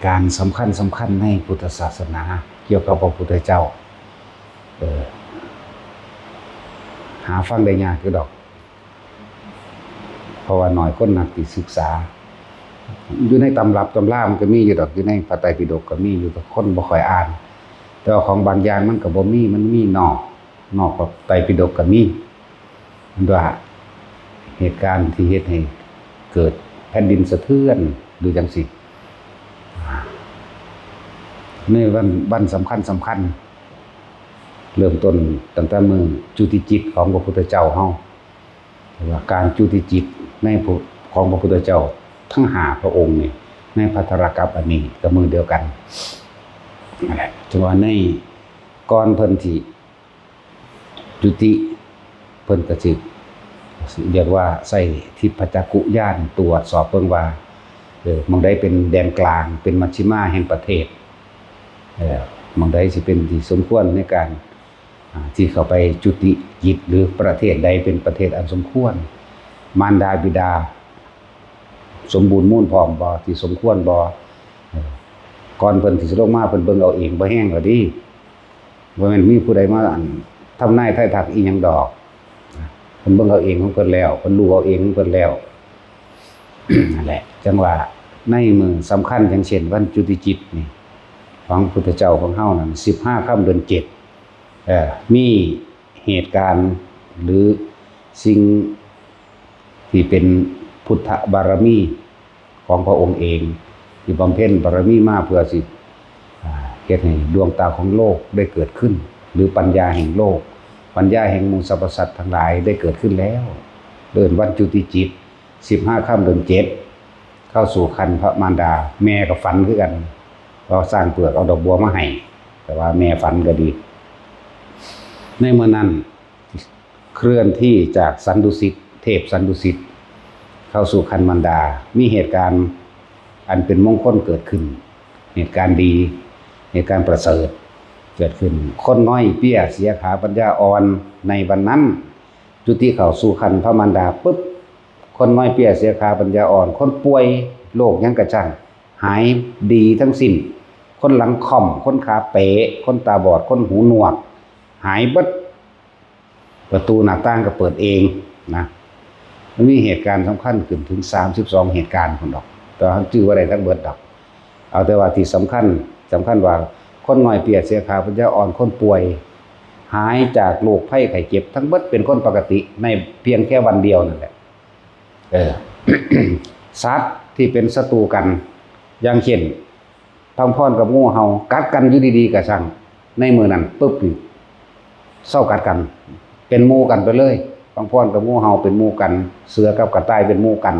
ການສຳຄັນສຳຄັນໃນພຸດທະສາສະໜາ ກ່ຽວກັບພະພຸດທະເຈົ້າ ເອີ ຫາຟັງໄດ້ຍາກຢູ່ດອກ ເພາະວ່າໜ້ອຍຄົນນັກທີ່ສຶກສາ. ຢູ່ໃນຕຳລັບຕຳລາມັນກໍມີຢູ່ດອກ ຢູ່ໃນພະໄຕປິດົກກໍມີຢູ່ ແຕ່ຄົນບໍ່ຄ່ອຍອ່ານ. ແຕ່ວ່າຂອງບາງຢ່າງມັນກໍບໍ່ມີ ມັນມີນອກ ນອກພະໄຕປິດົກກໍມີ ເພິ່ນວ່າເຫດການທີ່ເຮັດໃຫ້ເກີດແຜ່ນດິນສະເທືອນ ຫຼື ຈັ່ງຊີ້ ໃນວັນ ວັນສຳຄັນສຳຄັນ ເລີ່ມຕົ້ນຕັ້ງແຕ່ມື້ຈຸຕິຈິດຂອງພະພຸດທະເຈົ້າເຮົາ ເອີ້ນວ່າການຈຸຕິຈິດໃນ ຂອງພະພຸດທະເຈົ້າທັງຫ້າພະອົງນີ້ ໃນພັດທະລະກັບອັນນີ້ກໍມື້ດຽວກັນ. ຈັ່ງວ່າໃນ ກ່ອນເພິ່ນຊິ ຈຸຕິ ເພິ່ນກໍຊິ ເອີ້ນວ່າໃຊ້ທິບພະຈັກຂຸຍານຕວດສອບເບິ່ງວ່າ ເອີ ໝ່ອງໃດເປັນແດນກາງ ເປັນມັດຊິມາແຫ່ງປະເທດ ເອີ ໝ່ອງໃດຊິເປັນທີ່ສົມຄວນໃນການ ອາ ທີ່ເຂົ້າໄປຈຸຕິກິດ ຫຼື ປະເທດໃດເປັນປະເທດອັນສົມຄວນ ມານດາບິດາສົມບູນມູນພ້ອມບໍ່ ທີ່ສົມຄວນບໍ່. ເອີ ກ່ອນເພິ່ນຊິລົງມາ ເພິ່ນເບິ່ງເອົາເອງບໍ່ແຮງກໍດີ ບໍ່ແມ່ນມີຜູ້ໃດມາ ອັນ ທຳນາຍທາຍທັກອີ່ຫຍັງດອກ. ເພິ່ນເບິ່ງເອົາເອງຂອງເພິ່ນແລ້ວ ເພິ່ນຮູ້ເອົາເອງຂອງເພິ່ນແລ້ວ. ນັ້ນແຫຼະ ຈັ່ງວ່າໃນມື້ສຳຄັນ ຢ່າງເຊັ່ນ ວັນຈຸຕິຈິດນີ້ ຂອງພຸດທະເຈົ້າຂອງເຮົານັ້ນ ສິບຫ້າຄ່ຳເດືອນເຈັດ ເອີ ມີເຫດການ ຫຼື ສິ່ງທີ່ເປັນພຸດທະບາລະມີ ຂອງພະອົງເອງ ທີ່ບຳເພັນບາລະມີມາເພື່ອຊິ ອາ ເຮັດໃຫ້ດວງຕາຂອງໂລກໄດ້ເກີດຂຶ້ນ ຫຼື ປັນຍາແຫ່ງໂລກ ປັນຍາແຫ່ງໝູ່ສັບພະສັດທັງຫຼາຍໄດ້ເກີດຂຶ້ນແລ້ວ. ເອີ້ນວັນຈຸຕິຈິດ ສິບຫ້າຄ່ຳເດືອນເຈັດ ເຂົ້າສູ່ຄັນພະມານດາ ແມ່ກໍຝັນຄືກັນ ວ່າຊ້າງເຜືອກເອົາດອກບົວມາໃຫ້ ແຕ່ວ່າແມ່ຝັນກໍດີ. ໃນມື້ນັ້ນ ເຄື່ອນທີ່ຈາກສັນດຸສິດ ເທບສັນດຸສິດ ເຂົ້າສູ່ຄັນມານດາ ມີເຫດການອັນເປັນມົງຄົນເກີດຂຶ້ນ ເຫດການດີ ເຫດການປະເສີດເກີດຂຶ້ນ. ຄົນງ່ອຍເປ້ຍເສຍຂາປັນຍາອ່ອນ ໃນວັນນັ້ນ ຈຸຕິເຂົ້າສູ່ຄັນພະມານດາປຶບ ຄົນງ່ອຍເປ້ຍເສຍຂາປັນຍາອ່ອນ ຄົນປ່ວຍໂລກຫຍັງກະຊ່າງ ຫາຍດີທັງສິ້ນ. ຄົນຫຼັງຄ່ອມ ຄົນຂາເປ ຄົນຕາບອດ ຄົນຫູໜວກ ຫາຍເບິດ. ປະຕູໜ້າຕ່າງກໍເປີດເອງນະ. ມັນມີເຫດການສຳຄັນຂຶ້ນເຖິງສາມສິບສອງເຫດການພຸ້ນດອກ ແຕ່ວ່າເຮົາຈື່ບໍ່ໄດ້ທັງເບິດດອກ. ເອົາແຕ່ວ່າທີ່ສຳຄັນ ສຳຄັນວ່າຄົນງ່ອຍເປ້ຍເສຍຂາປັນຍາອ່ອນ ຄົນປ່ວຍ ຫາຍຈາກໂລກໄພໄຂ້ເຈັບ ທັງເບິດເປັນຄົນປົກກະຕິໃນພຽງແຄ່ວັນດຽວນັ້ນແຫຼະ. ເອີ ສັດທີ່ເປັນສັດຕູກັນ ຢ່າງເຊັ່ນ ພັງພອນກັບງູເຫົ່າກັດກັນຢູ່ດີໆກະຊ່າງ ໃນມື້ນັ້ນປຶບນີ້ເຊົາກັດກັນ ເປັນໝູ່ກັນໄປເລີຍ. ພັງພອນກັບງູເຫົ່າເປັນໝູ່ກັນ ເສືອກັບກະຕ່າຍເປັນໝູ່ກັນ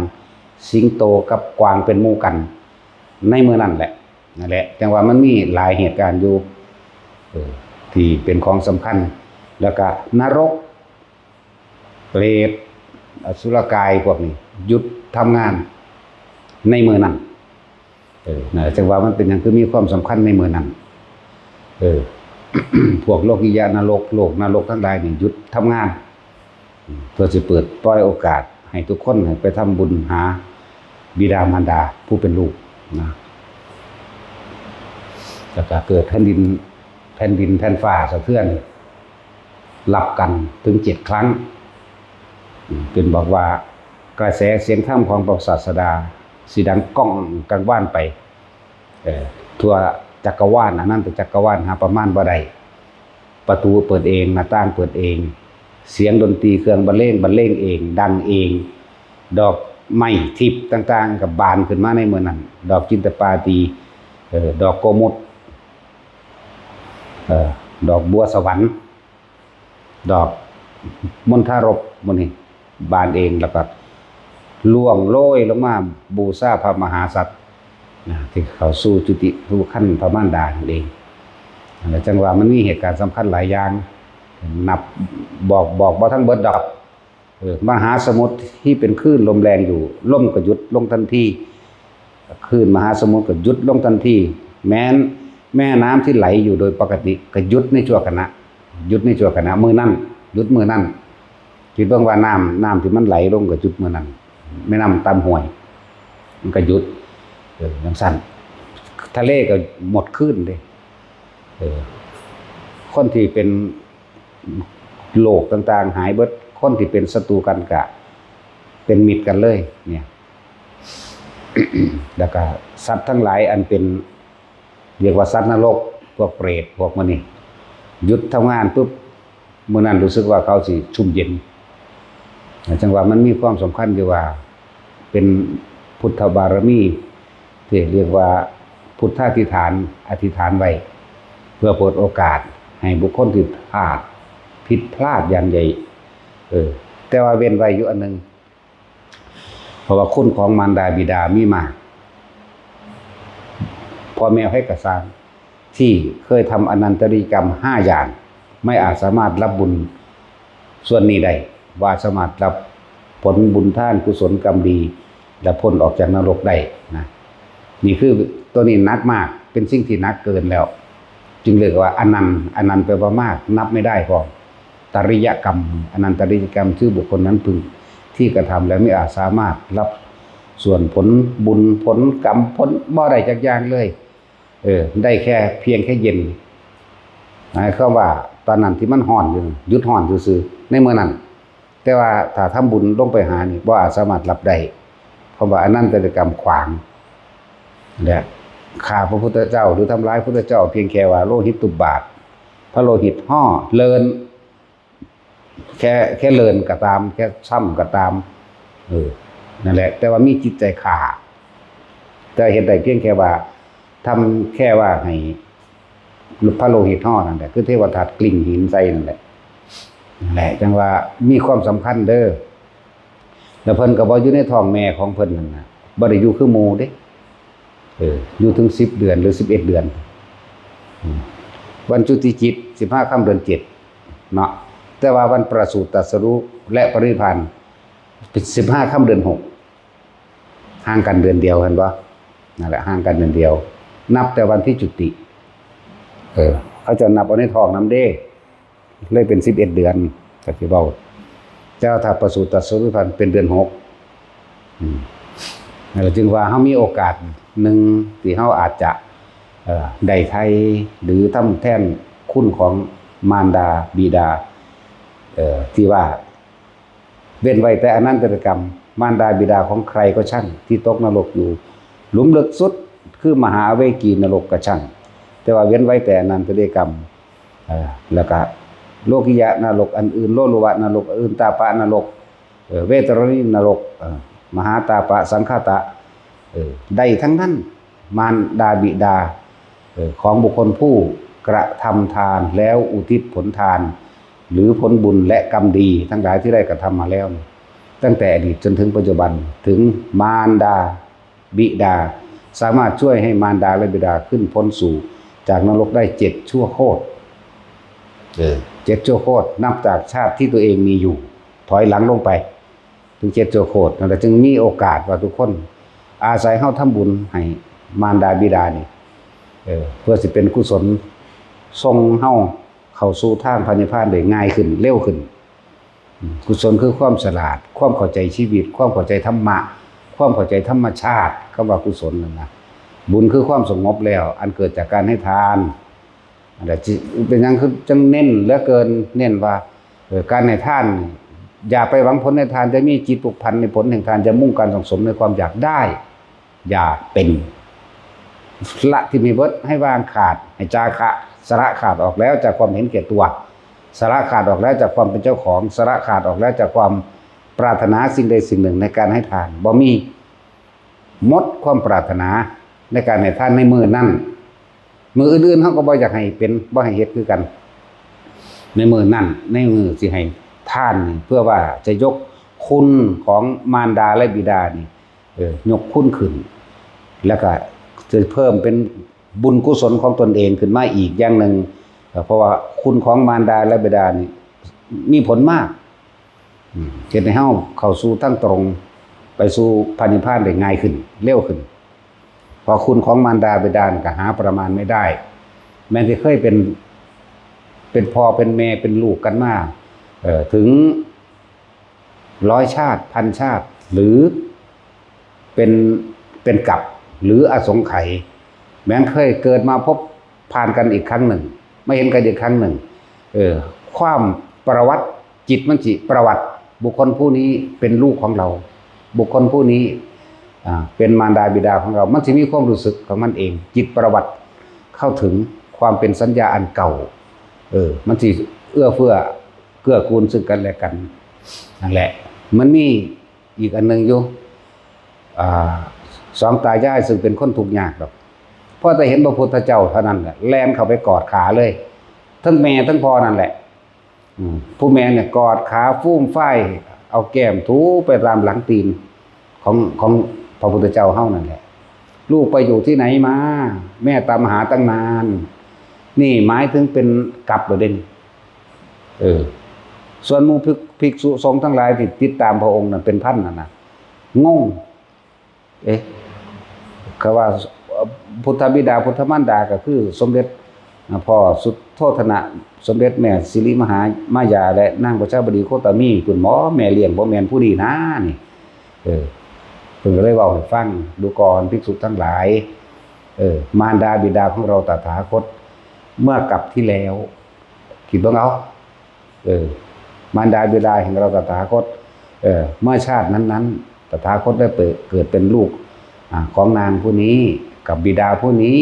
ສິງໂຕກັບກວາງເປັນໝູ່ກັນ ໃນມື້ນັ້ນແຫຼະ. ນັ້ນແຫຼະ ຈັ່ງວ່າມັນມີຫຼາຍເຫດການຢູ່ ເອີ ທີ່ເປັນຂອງສຳຄັນ. ແລ້ວກະນະລົກ ເປດ ອະສຸລະກາຍພວກນີ້ຢຸດທຳງານໃນມື້ນັ້ນ. ເອີ ນັ້ນແຫຼະ ຈັ່ງວ່າມັນເປັນຫຍັງຄືມີຄວາມສຳຄັນໃນມື້ນັ້ນ. ເອີ ພວກໂລກິຍະນະລົກ ໂລກນະລົກທັງຫຼາຍນີ້ຢຸດທຳງານ ເພື່ອຊິເປີດປ່ອຍໂອກາດໃຫ້ທຸກຄົນໃຫ້ໄປທຳບຸນຫາບິດາມານດາຜູ້ເປັນລູກນະ. ແລ້ວກະເກີດແຜ່ນດິນ ແຜ່ນດິນແຜ່ນຟ້າສະເທືອນ ລັບກັນເຖິງເຈັດຄັ້ງ ເປັນບອກວ່າກະແສສຽງທຳຂອງພະສາສະດາຊິດັງກ້ອງກັງວານໄປ ເອີ ທົ່ວຈັກກະວານ ອະນັນຕະຈັກກະວານ ຫາປະມານບໍ່ໄດ້. ປະຕູເປີດເອງ ໜ້າຕ່າງເປີດເອງ ສຽງດົນຕີເຄື່ອງບັນເລງບັນເລງເອງ ດັງເອງ. ດອກໄມ້ທິບຕ່າງໆກໍບານຂຶ້ນມາໃນມື້ນັ້ນ ດອກຈິນຕະປາຕີ ເອີ ດອກໂກມຸດ ເອີ ດອກບົວສະຫວັນ ດອກມົນທາລົບ ໝູ່ນີ້ບານເອງ ແລ້ວກໍລ່ວງໂລຍລົງມາບູຊາພະມະຫາສັດນະ ທີ່ເຂົ້າສູ່ຈຸຕິສູ່ຄັນພະມານດານັ້ນເອງ. ແລ້ວຈັ່ງວ່າມັນມີເຫດການສຳຄັນຫຼາຍຢ່າງ ນັບ ບອກ ບອກບໍ່ທັງເບິດດອກ. ເອີ ມະຫາສະໝຸດທີ່ເປັນຄື້ນລົມແຮງຢູ່ ລົມກໍຢຸດລົງທັນທີ ຄື້ນມະຫາສະໝຸດກໍຢຸດລົງທັນທີ. ແມ່ນແມ່ນ້ຳທີ່ໄຫຼຢູ່ໂດຍປົກກະຕິກໍຢຸດໃນຊົ່ວຂະນະ ຢຸດໃນຊົ່ວຂະນະ ມື້ນັ້ນ ຢຸດມື້ນັ້ນ. ຄິດເບິ່ງວ່ານ້ຳ ນ້ຳທີ່ມັນໄຫຼລົງກໍຢຸດມື້ນັ້ນ ແມ່ນ້ຳຕາມຫ້ວຍມັນກໍຢຸດ ເອີ ຈັ່ງຊັ້ນ. ທະເລກໍໝົດຄື້ນເດ້. ເອີ ຄົນທີ່ເປັນໂລກຕ່າງໆຫາຍເບິດ, ຄົນທີ່ເປັນສັດຕູກັນກະເປັນມິດກັນເລີຍເນຍ. ແລ້ວກະສັດທັງຫຼາຍອັນເປັນ ຮຽກວ່າສັດນະລົກ, ພວກເປດ, ພວກມັນນີ້ ຢຸດທຳງານປຸບ ມື້ນັ້ນຮູ້ສຶກວ່າເຂົາຊິຊຸ່ມເຢັນ. ຈັ່ງວ່າມັນມີຄວາມສຳຄັນຢູ່ວ່າ ເປັນພຸດທະບາລະມີ ທີ່ຮຽກວ່າພຸດທາທິຖານ ອະທິຖານໄວ້ ເພື່ອເປີດໂອກາດໃຫ້ບຸກຄົນທີ່ພາດ ຜິດພລາດຢ່າງໃຫຍ່. ເອີ ແຕ່ວ່າເວັ້ນໄວ້ຢູ່ອັນໜຶ່ງ ເພາະວ່າຄຸນຂອງມານດາບິດາມີມາກ, ພໍ່ແມ່ໃຜກໍຊ່າງ ທີ່ເຄີຍທຳອະນັນຕະລິຍກຳຫ້າຢ່າງ ໄມ່ອາດສາມາດຮັບບຸນສ່ວນນີ້ໄດ້, ບໍ່ອາດສາມາດຮັບຜົນບຸນທານກຸສົນກຳດີ ແລະ ພົ້ນອອກຈາກນະລົກໄດ້ນະ. ນີ້ຄື ໂຕນີ້ໜັກມາກ, ເປັນສິ່ງທີ່ໜັກເກີນແລ້ວ, ຈຶ່ງເອີ້ນວ່າອະນັນ, ອະນັນແປວ່າມາກ, ນັບໄມ່ໄດ້ພ້ອມ. ຕະລິຍະກຳ, ອະນັນຕະລິຍະກຳ ຄືບຸກຄົນນັ້ນເພິ່ງທີ່ກະທຳແລ້ວ ມິອາດສາມາດຮັບສ່ວນຜົນບຸນ, ຜົນກຳ, ຜົນ ບໍ່ໄດ້ຈັກຢ່າງເລີຍ. ເອີ ໄດ້ແຄ່ ພຽງແຄ່ເຢັນ. ໝາຍຄວາມວ່າຕອນນັ້ນທີ່ມັນຮ້ອນຢູ່, ຢຸດຮ້ອນຊື່ໆ ໃນມື້ນັ້ນ. ແຕ່ວ່າຖ້າທຳບຸນລົງໄປຫານີ້ ບໍ່ອາດສາມາດຮັບໄດ້, ເພາະວ່າອະນັນຕະລິຍະກຳຂວາງ ແລະ ຂ້າພະພຸດທະເຈົ້າ ຫຼື ທຳລາຍພຸດທະເຈົ້າ ພຽງແຄ່ວ່າໂລຫິດຕຸບາດ, ພະໂລຫິດຫໍ່ເລີນ, ແຄ່ ແຄ່ເລີນກໍຕາມ, ແຄ່ຊ້ຳກໍຕາມ. ເອີ ນັ້ນແຫຼະ, ແຕ່ວ່າມີຈິດໃຈຂ້າ, ແຕ່ເຮັດໄດ້ພຽງແຄ່ວ່າ ທຳແຄ່ວ່າໃຫ້ພະໂລຫິດຫໍ່ນັ້ນແຫຼະ, ຄືເທວະທັດກລິ້ງຫີນໃສ່ນັ້ນແຫຼະ. ນັ້ນແຫຼະ ຈັ່ງວ່າມີຄວາມສຳຄັນເດີ້. ແລ້ວເພິ່ນກໍບໍ່ຢູ່ໃນທ້ອງແມ່ຂອງເພິ່ນນັ້ນນະ, ບໍ່ໄດ້ຢູ່ຄືໝູ່ເດ້. ເອີ ຢູ່ເຖິງສິບເດືອນ ຫຼື ສິບເອັດເດືອນ. ອືມ ວັນຈຸຕິຈິດ ສິບຫ້າຄ່ຳເດືອນເຈັດເນາະ, ແຕ່ວ່າວັນປະສູດຕັດສະຮູ້ ແລະ ປະລິນິບພານ ເປັນສິບຫ້າຄ່ຳເດືອນຫົກ. ຫ່າງກັນເດືອນດຽວ ເຫັນບໍ່? ນັ້ນແຫຼະ ຫ່າງກັນເດືອນດຽວ ນັບແຕ່ວັນທີ່ຈຸຕິ. ເອີ ເຂົາເຈົ້ານັບເອົາໃນທ້ອງນຳເດ້, ເລີຍເປັນສິບເອັດເດືອນ ກໍຊິເວົ້າ. ແຕ່ວ່າຖ້າປະສູດຕັດສະຮູ້ພັນ ເປັນເດືອນຫົກ. ອືມ ນັ້ນແຫຼະ ຈຶ່ງວ່າເຮົາມີໂອກາດໜຶ່ງທີ່ເຮົາອາດຈະ ເອີ ໄດ້ໄຖ່ ຫຼື ທຳແທນຄຸນຂອງມານດາບິດາ ເອີ ທີ່ວ່າ ເວັ້ນໄວ້ແຕ່ອະນັນຕະລິຍກຳ, ມານດາບິດາຂອງໃຄກໍຊ່າງ ທີ່ຕົກນະລົກຢູ່ຫຼຸມເລິກສຸດ ຄືມະຫາອະເວກີນະລົກກໍຊ່າງ, ແຕ່ວ່າເວັ້ນໄວ້ແຕ່ອະນັນຕະລິຍກຳ, ເອີ ແລ້ວກະໂລກິຍະນະລົກອັນອື່ນ, ໂລລຸວະນະລົກອັນອື່ນ, ຕາປະນະລົກ, ເອີ ເວຕະລະນີນະລົກ, ເອີ ມະຫາຕາປະ, ສັງຄະຕະ, ເອີ ໄດ້ທັງນັ້ນ. ມານດາບິດາ ເອີ ຂອງບຸກຄົນຜູ້ກະທຳທານແລ້ວອຸທິດຜົນທານ ຫຼື ຜົນບຸນ ແລະ ກຳດີທັງຫຼາຍທີ່ໄດ້ກະທຳມາແລ້ວ ຕັ້ງແຕ່ອະດີດຈົນເຖິງປັດຈຸບັນ ເຖິງມານດາບິດາ ສາມາດຊ່ວຍໃຫ້ມານດາ ແລະ ບິດາຂຶ້ນພົ້ນສູ່ຈາກນະລົກໄດ້ເຈັດຊົ່ວໂຄດ. ເອີ ເຈັດຊົ່ວໂຄດ ນັບຈາກຊາດທີ່ຕົວເອງມີຢູ່ ຖອຍຫຼັງລົງໄປ ເຖິງເຈັດຊົ່ວໂຄດ. ນັ້ນລະຈຶ່ງມີໂອກາດວ່າທຸກຄົນ ອາໄສເຮົາທຳບຸນໃຫ້ມານດາບິດານີ້ ເອີ ເພື່ອຊິເປັນກຸສົນສົ່ງເຮົາເຂົ້າສູ່ທາງພະນິບພານໄດ້ງ່າຍຂຶ້ນ, ເລັວຂຶ້ນ. ອືມ ກຸສົນຄືຄວາມສະຫຼາດ, ຄວາມເຂົ້າໃຈຊີວິດ, ຄວາມເຂົ້າໃຈທຳມະ, ຄວາມເຂົ້າໃຈທຳມະຊາດ. ຄຳວ່າກຸສົນນັ້ນນະ, ບຸນຄືຄວາມສະຫງົບແລ້ວ ອັນເກີດຈາກການໃຫ້ທານ. ອັນໃດ ເປັນຫຍັງຄືຈັ່ງເນັ້ນເຫຼືອເກີນ, ເນັ້ນວ່າ ເອີ ການໃຫ້ທານນີ້ ຢ່າໄປຫວັງຜົນໃນທານ, ຈະມີຈິດຜູກພັນໃນຜົນແຫ່ງທານ, ຢ່າມຸ່ງການສັງສົມໃນຄວາມຢາກໄດ້ ຢາກເປັນ. ລະຖິ້ມໃຫ້ເບິດ, ໃຫ້ວາງຂາດ, ໃຫ້ຈາຄະ, ສະລະຂາດອອກແລ້ວຈາກຄວາມເຫັນແກ່ຕົວ, ສະລະຂາດອອກແລ້ວຈາກຄວາມເປັນເຈົ້າຂອງ, ສະລະຂາດອອກແລ້ວຈາກຄວາມປາດຖະໜາສິ່ງໃດສິ່ງໜຶ່ງໃນການໃຫ້ທານ, ບໍ່ມີ. ໝົດຄວາມປາດຖະໜາໃນການໃຫ້ທານໃນມື້ນັ້ນ. ມື້ອື່ນໆ ເຮົາກໍບໍ່ຢາກໃຫ້ເປັນ, ບໍ່ໃຫ້ເຮັດຄືກັນ. ໃນມື້ນັ້ນ, ໃນມື້ທີ່ໃຫ້ທານນີ້ ເພື່ອວ່າຈະຍົກຄຸນຂອງມານດາ ແລະ ບິດານີ້, ເອີ, ຍົກຄຸນຂຶ້ນ, ແລ້ວກໍຈະເພີ່ມເປັນບຸນກຸສົນຂອງຕົນເອງຂຶ້ນມາອີກຢ່າງໜຶ່ງ, ເອີ, ເພາະວ່າຄຸນຂອງມານດາ ແລະ ບິດານີ້ມີຜົນມາກ. ອືມ ເຮັດໃຫ້ເຮົາເຂົ້າສູ່ທາງຕົງ ໄປສູ່ພະນິບພານໄດ້ງ່າຍຂຶ້ນ, ເລັວຂຶ້ນ. ເພາະຄຸນຂອງມານດາບິດາກໍຫາປະມານໄມ່ໄດ້. ແມ່ນທີ່ເຄີຍເປັນ, ເປັນພໍ່ເປັນແມ່ເປັນລູກກັນມາ, ເອີ, ເຖິງຮ້ອຍຊາດ, ພັນຊາດ, ຫຼື ເປັນ, ເປັນກັບ ຫຼື ອະສົງໄຂ, ແມ່ນເຄີຍເກີດມາພົບຜ່ານກັນອີກຄັ້ງໜຶ່ງ ມາເຫັນກັນອີກຄັ້ງໜຶ່ງ. ເອີ ຄວາມປະຫວັດ ຈິດມັນຊິປະຫວັດ ບຸກຄົນຜູ້ນີ້ເປັນລູກຂອງເຮົາ, ບຸກຄົນຜູ້ນີ້ ອ່າ ເປັນມານດາບິດາຂອງເຮົາ. ມັນຊິມີຄວາມຮູ້ສຶກຂອງມັນເອງ, ຈິດປະຫວັດເຂົ້າເຖິງຄວາມເປັນສັນຍາອັນເກົ່າ. ເອີ ມັນຊິເອື້ອເຟື້ອເກື້ອກູນຊຶ່ງກັນແລະກັນ. ນັ້ນແຫຼະ ມັນມີ ອີກອັນໜຶ່ງຢູ່ ອ່າ ສອງຕາຍາຍຊຶ່ງເປັນຄົນທຸກຍາກດອກ ພໍແຕ່ເຫັນພະພຸດທະເຈົ້າເທົ່ານັ້ນແຫຼະ ແລ່ນເຂົ້າໄປກອດຂາເລີຍ ທັງແມ່ທັງພໍ່ນັ້ນແຫຼະ. ອືມ ຜູ້ແມ່ນີ້ກອດຂາຟູມຟາຍ ເອົາແກ້ມຖູໄປຕາມຫຼັງຕີນຂອງ ຂອງພະພຸດທະເຈົ້າເຮົານັ້ນແຫຼະ. ລູກໄປຢູ່ທີ່ໄຫນມາ? ແມ່ຕາມຫາຕັ້ງນານ. ນີ້ໝາຍເຖິງເປັນກັບແລ້ວເດ້. ເອີ ສ່ວນໝູ່ພິກ ພິກສຸສົງທັງຫຼາຍທີ່ຕິດຕາມພະອົງນັ້ນເປັນພັນນັ້ນນະ ງົງ ເອະ ຄຳວ່າ ເອີ່ ພຸດທະບິດາ ພຸດທະມານດາ ກໍຄືສົມເດັດພໍ່ສຸໂທທະນະ, ສົມເດັດແມ່ສິລິມະຫາມາຍາ ແລະ ນາງປະຊາບໍດີໂຄຕະມີພຸ້ນບໍ? ແມ່ລ້ຽງບໍ່ແມ່ນຜູ້ນີ້ນານີ້. ເອີ ເພິ່ນກໍເລີຍເວົ້າໃຫ້ຟັງ ດູກ່ອນ ພິກສຸທັງຫຼາຍ, ເອີ ມານດາບິດາຂອງເຮົາຕະຖາຄົດ ເມື່ອກັບທີ່ແລ້ວ ຄິດເບິ່ງເອົາ ເອີ ມານດາບິດາແຫ່ງເຮົາຕະຖາຄົດ ເອີ ເມື່ອຊາດນັ້ນໆ ຕະຖາຄົດໄດ້ໄປເກີດເປັນລູກ ອາ ຂອງນາງຜູ້ນີ້ ກັບບິດາຜູ້ນີ້.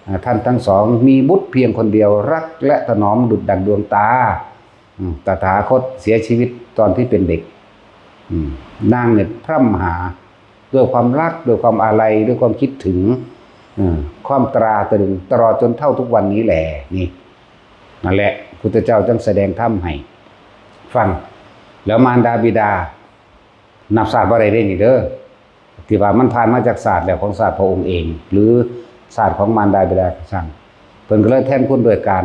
ອາ ທ່ານທັງສອງມີບຸດພຽງຄົນດຽວ ຮັກ ແລະ ຖະໜອມດຸດດັ່ງດວງຕາ. ອາ ຕະຖາຄົດເສຍຊີວິດຕອນທີ່ເປັນເດັກ. ອາ ນາງນີ້ພຣຳຫາ ດ້ວຍຄວາມຮັກ ດ້ວຍຄວາມອາໄລ ດ້ວຍຄວາມຄິດເຖິງ ເອີ ຄວາມຕຣາຕະຕຶງ ຕະຫຼອດຈົນເທົ່າທຸກວັນນີ້ແຫຼະ. ນີ້ ນັ້ນແຫຼະ ພຸດທະເຈົ້າຈຶ່ງສະແດງທຳໃຫ້ຟັງ. ແລ້ວມານດາບິດາ ນັບຊາດບໍ່ໄດ້ເດ້ນີ້ເດີ ທີ່ວ່າມັນຜ່ານມາຈັກຊາດແລ້ວ ຂອງຊາດພະອົງເອງ ຫຼື ຊາດຂອງມານດາບິດາກໍຊ່າງ, ເພິ່ນກໍເລີຍແທນຄຸນດ້ວຍການ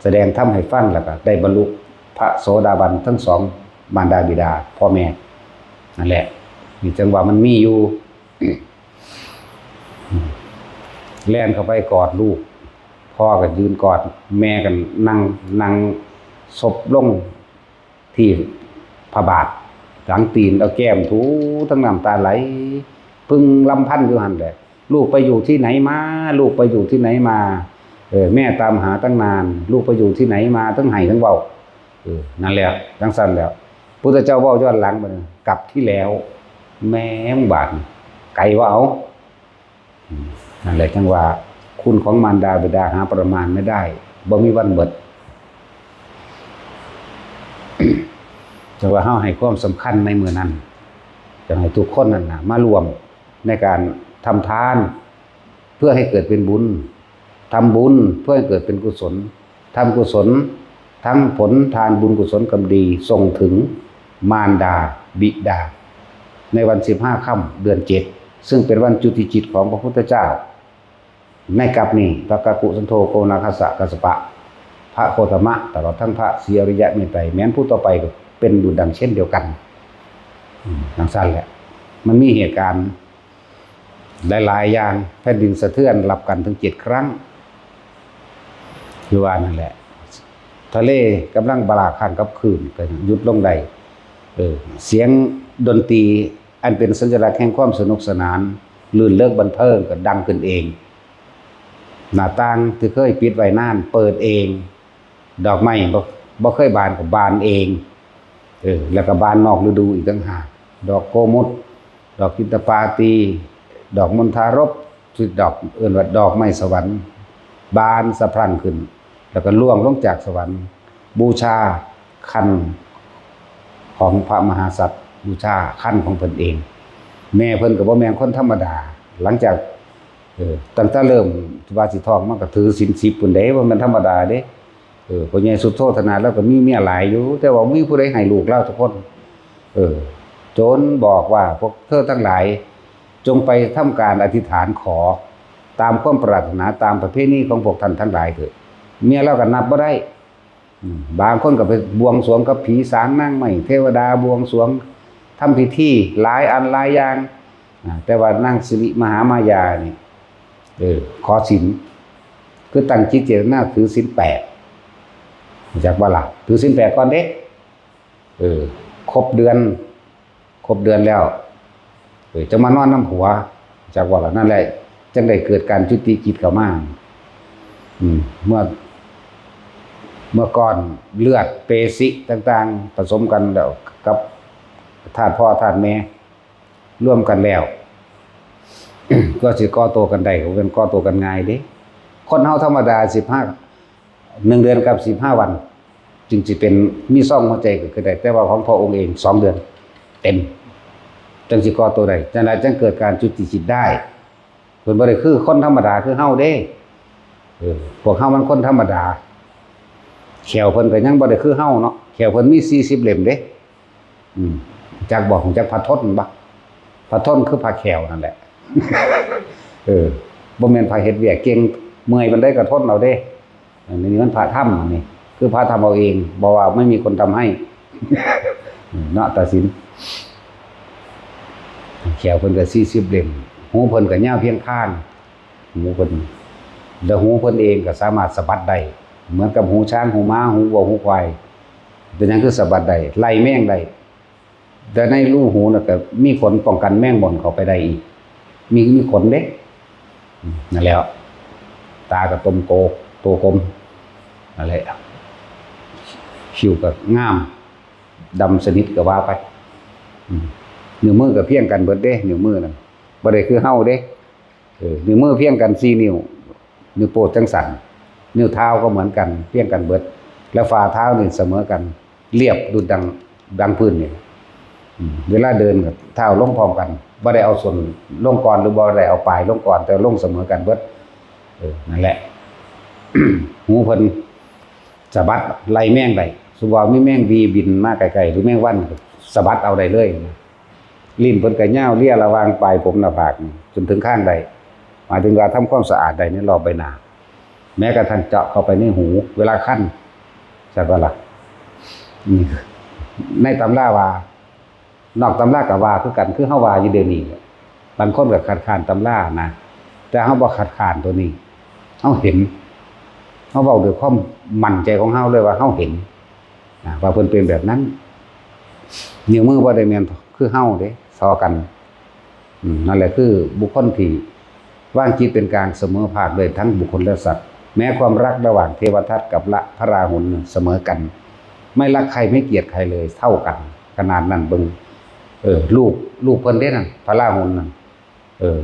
ສະແດງທຳໃຫ້ຟັງ ແລ້ວກໍໄດ້ບັນລຸພະໂສດາບັນທັງສອງ ມານດາບິດາ ພໍ່ແມ່ ນັ້ນແຫຼະ. ນີ້ຈັ່ງວ່າມັນມີຢູ່ ແລ່ນເຂົ້າໄປກອດລູກ ພໍ່ກໍຢືນກອດ ແມ່ກໍນັ່ງ ນັ່ງສົບລົງ ທີ່ພະບາດ ຫຼັງຕີນ ເອົາແກ້ມຖູ ທັງນ້ຳຕາໄຫຼ ປຶ້ງລຳພັນຢູ່ຫັ້ນແຫຼະ. ລູກໄປຢູ່ທີ່ໄຫນມາ? ລູກໄປຢູ່ທີ່ໄຫນມາ? ເອີ ແມ່ຕາມຫາຕັ້ງນານ ລູກໄປຢູ່ທີ່ໄຫນມາ? ທັງໄຫ້ທັງເວົ້າ. ເອີ ນັ້ນແຫຼະ ຈັ່ງຊັ້ນແຫຼະ ພຸດທະເຈົ້າເວົ້າຍ້ອນຫຼັງບັດນີ້ ກັບທີ່ແລ້ວ ແມ່ງບາດນີ້ ໄກວ່າເອົາ. ອືມ ນັ້ນແຫຼະ ຈັ່ງວ່າຄຸນຂອງມານດາບິດາຫາປະມານໄມ່ໄດ້ ບໍ່ມີວັນໝົດ. ຈັ່ງວ່າເຮົາໃຫ້ຄວາມສຳຄັນໃນມື້ນັ້ນ ຢາກໃຫ້ທຸກຄົນນັ້ນນະ ມາຮ່ວມໃນການທຳທານ ເພື່ອໃຫ້ເກີດເປັນບຸນ, ທຳບຸນເພື່ອໃຫ້ເກີດເປັນກຸສົນ, ທຳກຸສົນ ທັງຜົນທານບຸນກຸສົນກຳດີ ສົ່ງເຖິງມານດາບິດາ ໃນວັນສິບຫ້າຄ່ຳເດືອນເຈັດ ຊຶ່ງເປັນວັນຈຸຕິຈິດຂອງພະພຸດທະເຈົ້າ. ໃນກັບນີ້ ພະກັກຂຸສັນໂທ ໂກນາຄະສະ ກັດສະປະ ພະໂຄຕະມະ ຕະຫຼອດທັງພະສີອະລິຍະເມດໄຕ ແມ່ນຜູ້ຕໍ່ໄປກໍເປັນບຸນດັງເຊັ່ນດຽວກັນ. ອືມ ຈັ່ງຊັ້ນແຫຼະ ມັນມີເຫດການ ຫຼາຍໆຢ່າງ ແຜ່ນດິນສະເທືອນ ລັບກັນເຖິງເຈັດຄັ້ງ ຄືວ່ານັ້ນແຫຼະ ທະເລກຳລັງບາລາກຄັ້ງກັບຄື້ນກໍຢຸດລົງໄດ້. ເອີ ສຽງດົນຕີອັນເປັນສັນຍະລັກແຫ່ງຄວາມສະໜຸກສະໜານ ລື່ນເລີງບັນເທີງກໍດັງຂຶ້ນເອງ, ໜ້າຕ່າງທີ່ເຄີຍປິດໄວ້ນານເປີດເອງ, ດອກໄມ້ບໍ່ ບໍ່ເຄີຍບານກໍບານເອງ ເອີ ແລ້ວກໍບານນອກລະດູອີກຕ່າງຫາກ ດອກໂກມຸດ ດອກຈິນຕະປາຕີ ດອກມົນທາລົບ ທີ່ດອກ ເອີ້ນວ່າດອກໄມ້ສະຫວັນ ບານສະພລັງຂຶ້ນ ແລ້ວກໍລ່ວງລົງຈາກສະຫວັນ ບູຊາຄັນຂອງພະມະຫາສັດ ບູຊາຄັນຂອງເພິ່ນເອງ. ແມ່ເພິ່ນກໍບໍ່ແມ່ນຄົນທຳມະດາ ຫຼັງຈາກ ເອີ ຕັ້ງແຕ່ເລີ່ມວ່າຊິທ້ອງມາກໍຖືສິນສິບພຸ້ນເດ້ ບໍ່ແມ່ນທຳມະດາເດ້. ເອີ ພໍ່ໃຫຍ່ສຸດໂທທະນາລາວກໍມີເມຍຫຼາຍຢູ່ ແຕ່ວ່າບໍ່ມີຜູ້ໃດໃຫ້ລູກລາວຈັກຄົນ. ເອີ ຈົນບອກວ່າ ພວກເທີທັງຫຼາຍ ຈົ່ງໄປທຳການອະທິຖານຂໍຕາມຄວາມປາດຖະໜາ ຕາມປະເພນີຂອງພວກທ່ານທັງຫຼາຍເທີ້. ເມຍລາວກໍນັບບໍ່ໄດ້. ອືມ ບາງຄົນກໍໄປບວງສວງກັບຜີສາງນາງໄມ້ ເທວະດາບວງສວງ ທຳພິທີຫຼາຍອັນຫຼາຍຢ່າງ. ອາ ແຕ່ວ່ານາງສິລິມະຫາມາຍານີ້ ເອີ ຂໍສິນ ຄືຕັ້ງຈິດເຈດຕະນາຖືສິນແປດ ຮູ້ຈັກບໍ່ລະ? ຖືສິນແປດກ່ອນເດ້. ເອີ ຄົບເດືອນ ຄົບເດືອນແລ້ວ ເອີ ຈັ່ງມານອນນຳຜົວ ຈັກວ່າລະ. ນັ້ນແຫຼະ ຈັ່ງໄດ້ເກີດການຈຸຕິຈິດເຂົ້າມາ. ອືມ ເມື່ອ ເມື່ອກ້ອນເລືອດເປສີຕ່າງໆປະສົມກັນແລ້ວກັບທາດພໍ່ທາດແມ່ ລວມກັນແລ້ວ ກໍຊິກໍ່ໂຕກັນໄດ້ ກໍແມ່ນກໍ່ໂຕກັນງ່າຍເດ້. ຄົນເຮົາທຳມະດາສິບຫ້າ ໜຶ່ງເດືອນກັບສິບຫ້າວັນ ຈຶ່ງຊິເປັນ ມີຊ່ອງຫົວໃຈເກີດຂຶ້ນໄດ້, ແຕ່ວ່າຂອງພະອົງເອງສອງເດືອນເຕັມ ຈັ່ງຊິກໍ່ໂຕໄດ້. ຈັ່ງໃດຈັ່ງເກີດການຈຸຕິຈິດໄດ້. ເພິ່ນບໍ່ໄດ້ຄືຄົນທຳມະດາຄືເຮົາເດ້. ເອີ ພວກເຮົາມັນຄົນທຳມະດາ. ແຂ້ວເພິ່ນກໍຍັງບໍ່ໄດ້ຄືເຮົາເນາະ, ແຂ້ວເພິ່ນມີສີ່ສິບເຫຼັ້ມເດ້. ອືມ ຮູ້ຈັກບໍ່? ຮູ້ຈັກພະທົນບໍ່? ພະທົນຄືພະແຂ້ວນັ້ນແຫຼະ. ເອີ ບໍ່ແມ່ນພະເຮັດວຽກເກັ່ງ, ເມື່ອຍປານໃດກໍທົນເອົາເດ້. ອັນນີ້ມັນພະທຳ ອັນນີ້ຄືພະທຳເອົາເອງ, ບໍ່ວ່າໄມ່ມີຄົນທຳໃຫ້ເນາະ ຕາສິນ. ແຂ້ວເພິ່ນກໍສີ່ສິບເຫຼັ້ມ, ຫູເພິ່ນກໍຍາວພຽງຄາງ, ຫູເພິ່ນ ແລະ ຫູເພິ່ນເອງກໍສາມາດສະບັດໄດ້ ເໝືອນກັບຫູຊ້າງ, ຫູມ້າ, ຫູວັວ, ຫູຄວາຍ. ເປັນຫຍັງຄືສະບັດໄດ້? ໄລ່ແມງໄດ້. ແຕ່ໃນຮູຫູນັ້ນກໍມີຂົນປ້ອງກັນແມງບ່ອນເຂົ້າໄປໄດ້ອີກ. ມີ ມີຂົນເດ້. ອືມ ນັ້ນແຫຼະ. ຕາກໍຕົມໂກ ໂຕກົມ. ນັ້ນແຫຼະ. ຜິວກໍງາມ ດຳສະໜິດກໍວ່າໄປ. ອືມ ນິ້ວມືກໍພຽງກັນເບິດເດ້, ນິ້ວມືນັ້ນ ບໍ່ໄດ້ຄືເຮົາເດ້. ເອີ ນິ້ວມືພຽງກັນສີ່ນິ້ວ, ນິ້ວໂປ້ງຈັ່ງຊັ້ນ, ນິ້ວເທົ້າກໍເໝືອນກັນ ພຽງກັນເບິດ ແລະ ຝ່າເທົ້ານີ້ສະເໝີກັນ ລຽບດຸດດັ່ງ ດັ່ງພື້ນນີ້. ອືມ ເວລາເດີນກໍເທົ້າລົງພ້ອມກັນ, ບໍ່ໄດ້ເອົາສົ້ນລົງກ່ອນ ຫຼື ບໍ່ໄດ້ເອົາປາຍລົງກ່ອນ, ແຕ່ລົງສະເໝີກັນເບິດ. ເອີ ນັ້ນແຫຼະ. ຫູເພິ່ນສະບັດໄລ່ແມງໄດ້, ສົມມຸດວ່າມີແມງຫວີບິນມາໃກ້ໆ ຫຼື ແມງວັນ ສະບັດເອົາໄດ້ເລີຍ. ລີ້ນເພິ່ນກໍຍາວເລຍລະຫວ່າງປາຍຜົມໜ້າຜາກຈົນເຖິງຄາງໄດ້, ໝາຍເຖິງວ່າທຳຄວາມສະອາດໄດ້ໃນລອບໃບໜ້າ, ແມ້ກະທັ້ງເຈາະເຂົ້າໄປໃນຫູເວລາຄັນ ຊັ້ນວ່າລະ. ນີ້ໃນຕຳລາວ່າ, ນອກຕຳລາກໍວ່າຄືກັນ, ຄືເຮົາວ່າຢູ່ດຽວນີ້. ບາງຄົນກໍຄັດຄ້ານຕຳລານະ, ແຕ່ເຮົາບໍ່ຄັດຄ້ານຕົວນີ້, ເຮົາເຫັນ, ເຮົາເວົ້າດ້ວຍຄວາມໝັ້ນໃຈຂອງເຮົາເລີຍວ່າເຮົາເຫັນ. ນະ ວ່າເພິ່ນເປັນແບບນັ້ນ. ນິ້ວມືບໍ່ໄດ້ແມ່ນຄືເຮົາເດ້ ທໍ່ກັນ. ອືມ ນັ້ນແຫຼະຄືບຸກຄົນທີ່ວາງຈິດເປັນກາງສະເໝີພາກໄດ້ທັງບຸກຄົນແລະສັດ. ແມ້ຄວາມລັກລະຫວ່າງເທວະທັດກັບລະ ພະລາຫຸນສະເໝີກັນ, ໄມ່ລັກໃຄ ໄມ່ກຽດໃຄເລີຍ ເທົ່າກັນຂະໜາດນັ້ນ. ເບິ່ງ ເອີ ລູກ ລູກເພິ່ນເດ້ນັ້ນ ພະລາຫຸນນັ້ນ. ເອີ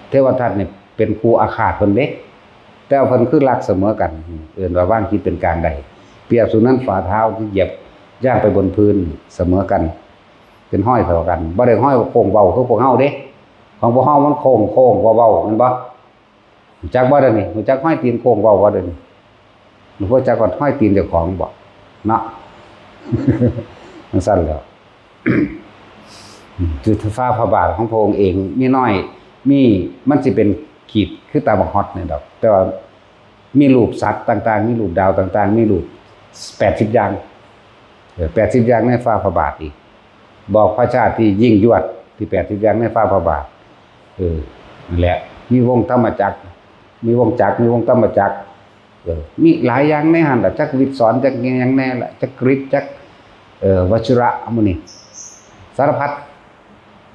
ເທວະທັດນີ້ເປັນຄູ່ອາຄາດເພິ່ນເດ້, ແຕ່ວ່າເພິ່ນຄືລັກສະເໝີກັນ, ເອີ້ນວ່າວາງຈິດເປັນກາງໄດ້. ປຽບສະເໝືອນຝ່າເທົ້າທີ່ຢຽບຍ່າງໄປບົນພື້ນສະເໝີກັນ, ເປັນຮອຍເທົ່າກັນ, ບໍ່ໄດ້ຮອຍໂຄ້ງເວົ້າຄືພວກເຮົາເດ້. ຂອງພວກເຮົາມັນໂຄ້ງໆ ເວົ້າໆ ແມ່ນບໍ່? ຮູ້ຈັກບໍ່ດຽວນີ້? ຮູ້ຈັກຮອຍຕີນໂຄ້ງເວົ້າບໍ່ດຽວນີ້? ບໍ່ຮູ້ຈັກຮອດຮອຍຕີນເຈົ້າຂອງບໍ? ເນາະ ຈັ່ງຊັ້ນແຫຼະ. ອືມ ຄືຟ້າພະບາດຂອງພະອົງເອງມີນ້ອຍ, ມີ ມັນຊິເປັນຂີດຄືຕາບັກຮອດນີ້ດອກ, ແຕ່ວ່າມີຮູບສັດຕ່າງໆ, ມີຮູບດາວຕ່າງໆ, ມີຮູບແປດສິບຢ່າງ, ເອີ ແປດສິບຢ່າງໃນຟ້າພະບາດອີກ. ບອກພະຊາດທີ່ຍິ່ງຍວດ ທີ່ແປດສິບຢ່າງໃນຟ້າພະບາດ. ເອີ ນັ້ນແຫຼະ, ມີວົງທຳມະຈັກ, ມີວົງຈັກ, ມີວົງທຳມະຈັກ. ເອີ ມີຫຼາຍຢ່າງໃນຫັ້ນລະ, ຈັກວິດສອນ, ຈັກຫຍັງແດ່ລະ, ຈັກກຣິດ, ຈັກ ເອີ ວັດຈຸລະ ໝູ່ນີ້ ສາລະພັດ.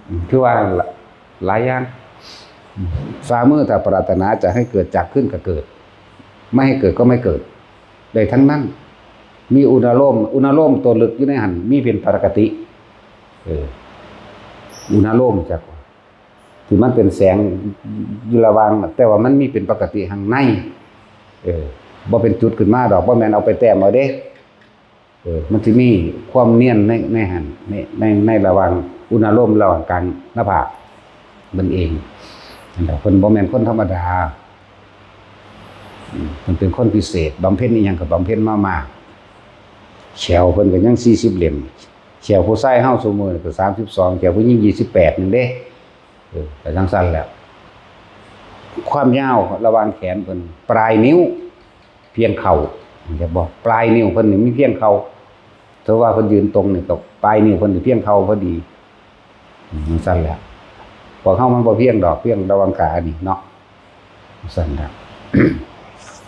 ອືມ ຄືວ່ານັ້ນລະ, ຫຼາຍຢ່າງ. ຝ່າມືຖ້າປາດຖະໜາຈະໃຫ້ເກີດຈາກພື້ນກໍເກີດ, ໄມ່ໃຫ້ເກີດກໍໄມ່ເກີດ, ໄດ້ທັງນັ້ນ. ມີອຸນາໂລມ, ອຸນາໂລມຕົວລຶກຢູ່ໃນຫັ້ນ ມີເປັນປະກະຕິ. ເອີ ອຸນາໂລມຈັກ ທີ່ມັນເປັນແສງຢູ່ລະຫວ່າງ, ແຕ່ວ່າມັນມີເປັນປະກະຕິຂ້າງໃນ. ເອີ ບໍ່ເປັນຈຸດຂຶ້ນມາດອກ, ບໍ່ແມ່ນເອົາໄປແຕ້ມເອົາເດ້. ເອີ ມັນຊິມີຄວາມນຽນໃນ ໃນຫັ້ນ ໃນ ໃນ ໃນລະຫວ່າງອຸນາໂລມ ລະຫວ່າງກາງໜ້າຜາກມັນເອງ. ນັ້ນແຫຼະ, ເພິ່ນບໍ່ແມ່ນຄົນທຳມະດາ. ອືມ ເພິ່ນເປັນຄົນພິເສດ, ບຳເພັນອີ່ຫຍັງກໍບຳເພັນມາມາກ. ແຂ້ວເພິ່ນກໍຍັງສີ່ສິບເຫຼັ້ມ, ແຂ້ວຜູ້ຊາຍເຮົາຊຸມື້ນີ້ກໍສາມສິບສອງ, ແຂ້ວຜູ້ຍິງຊາວແປດນັ້ນເດ້. ເອີ ກໍຈັ່ງຊັ້ນແຫຼະ. ຄວາມຍາວລະຫວ່າງແຂນເພິ່ນ ປາຍນິ້ວພຽງເຂົ່າ, ເຫັນບໍ່? ປາຍນິ້ວເພິ່ນນີ້ມີພຽງເຂົ່າ. ຖ້າວ່າເພິ່ນຢືນຕົງນີ້ ກໍປາຍນິ້ວເພິ່ນນີ້ພຽງເຂົ່າພໍດີ. ອືມ ຈັ່ງຊັ້ນແຫຼະ. ພວກເຮົາມັນບໍ່ພຽງດອກ, ພຽງລະຫວ່າງຂານີ້ເນາະ. ຊັ້ນລະ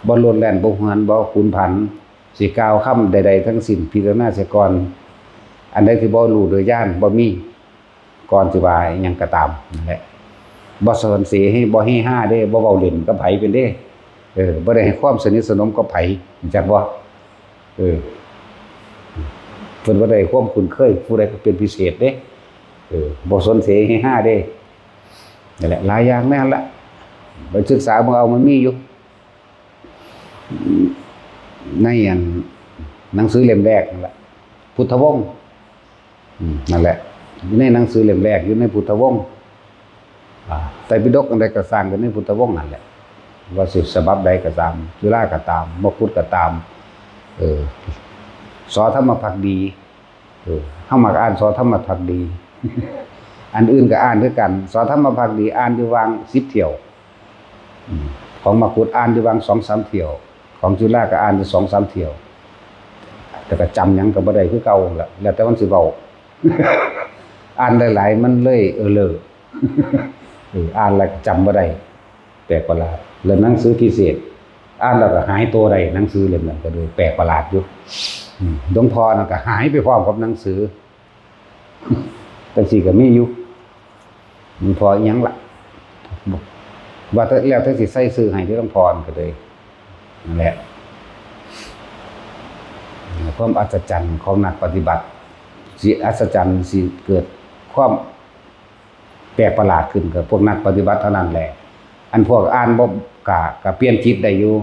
ບໍ່ໂລດແລ່ນ, ບໍ່ຫວນ, ບໍ່ຂຸນຜັນ, ຊິກ່າວຄຳໃດໆທັງສິ້ນ, ພິຈາລະນາເສຍກ່ອນ. ອັນໃດທີ່ບໍ່ຮູ້ໂດຍຍານ, ບໍ່ມີ, ກ່ອນຊິວ່າອີ່ຫຍັງກໍຕາມນັ້ນແຫຼະ. ບໍ່ສົນເສ ບໍ່ເຮຮາເດ້ ບໍ່ເວົ້າຫຼິ້ນກັບໃຜເພິ່ນເດ້. ເອີ ບໍ່ໄດ້ໃຫ້ຄວາມສະໜິດສະໜົມກັບໃຜ ຮູ້ຈັກບໍ່? ເອີ ເພິ່ນບໍ່ໄດ້ຄວາມຄຸ້ນເຄີຍຜູ້ໃດເປັນພິເສດເດ້. ເອີ ບໍ່ສົນເສເຮຮາເດ້. ນັ້ນແຫຼະ ຫຼາຍຢ່າງໃນຫັ້ນລະ ໄປສຶກສາເບິ່ງເອົາ ມັນມີຢູ່ ໃນອັນໜັງສືເຫຼັ້ມແລກນັ້ນລະ ພຸດທະວົງ. ອືມ ນັ້ນແຫຼະ ຢູ່ໃນໜັງສືເຫຼັ້ມແລກ ຢູ່ໃນພຸດທະວົງ ອາ ໄຕປິດົກອັນໃດກໍຊ່າງ ກໍໃນພຸດທະວົງນັ້ນແຫຼະ ວ່າຊິສະບັບໃດກໍຕາມ ຈຸລາກໍຕາມ ມະກຸດກໍຕາມ ເອີ ສ ທຳມະພັກດີ ເອີ ເຮົາມັກອ່ານ ສ ທຳມະພັກດີ ອັນອື່ນກໍອ່ານຄືກັນ ສ ທຳມະພັກດີ ອ່ານຢູ່ຫວ່າງສິບຖ້ຽວ ອືມ ຂອງມະກຸດອ່ານຢູ່ຫວ່າງສອງສາມຖ້ຽວ ຂອງຈຸລາກໍອ່ານຢູ່ສອງສາມຖ້ຽວ ແຕ່ກໍຈຳຫຍັງກໍບໍ່ໄດ້ຄືເກົ່າແຫຼະ ແລ້ວແຕ່ມັນຊິເວົ້າ ອ່ານຫຼາຍໆ ມັນເລີຍເອີເລີ ເອີ ອ່ານແລ້ວກໍຈຳບໍ່ໄດ້ ແປກປະຫຼາດ. ແລ້ວໜັງສືພິເສດ ອ່ານແລ້ວກໍຫາຍໂຕໄດ້ ໜັງສືເຫຼັ້ມນັ້ນກໍໂດຍແປກປະຫຼາດຢູ່ ອືມ ຫຼວງພໍ່ນັ້ນກໍຫາຍໄປພ້ອມກັບໜັງສື ຈັ່ງຊີ້ກໍມີຢູ່ ຫຼວງພໍ່ອີ່ຫຍັງລະ ວ່າແຕ່ ແລ້ວແຕ່ຊິໃສ່ຊື່ໃຫ້ເດ້ ຫຼວງພໍ່ນັ້ນກໍເລີຍ ນັ້ນແຫຼະ ຄວາມອັດສະຈັນຂອງນັກປະຕິບັດ ຊິອັດສະຈັນ ຊິເກີດຄວາມແປກປະຫຼາດຂຶ້ນກັບພວກນັກປະຕິບັດເທົ່ານັ້ນແຫຼະ. ອັນພວກອ່ານບໍ່ ກະ ກະປ່ຽນຈິດໄດ້ຢູ່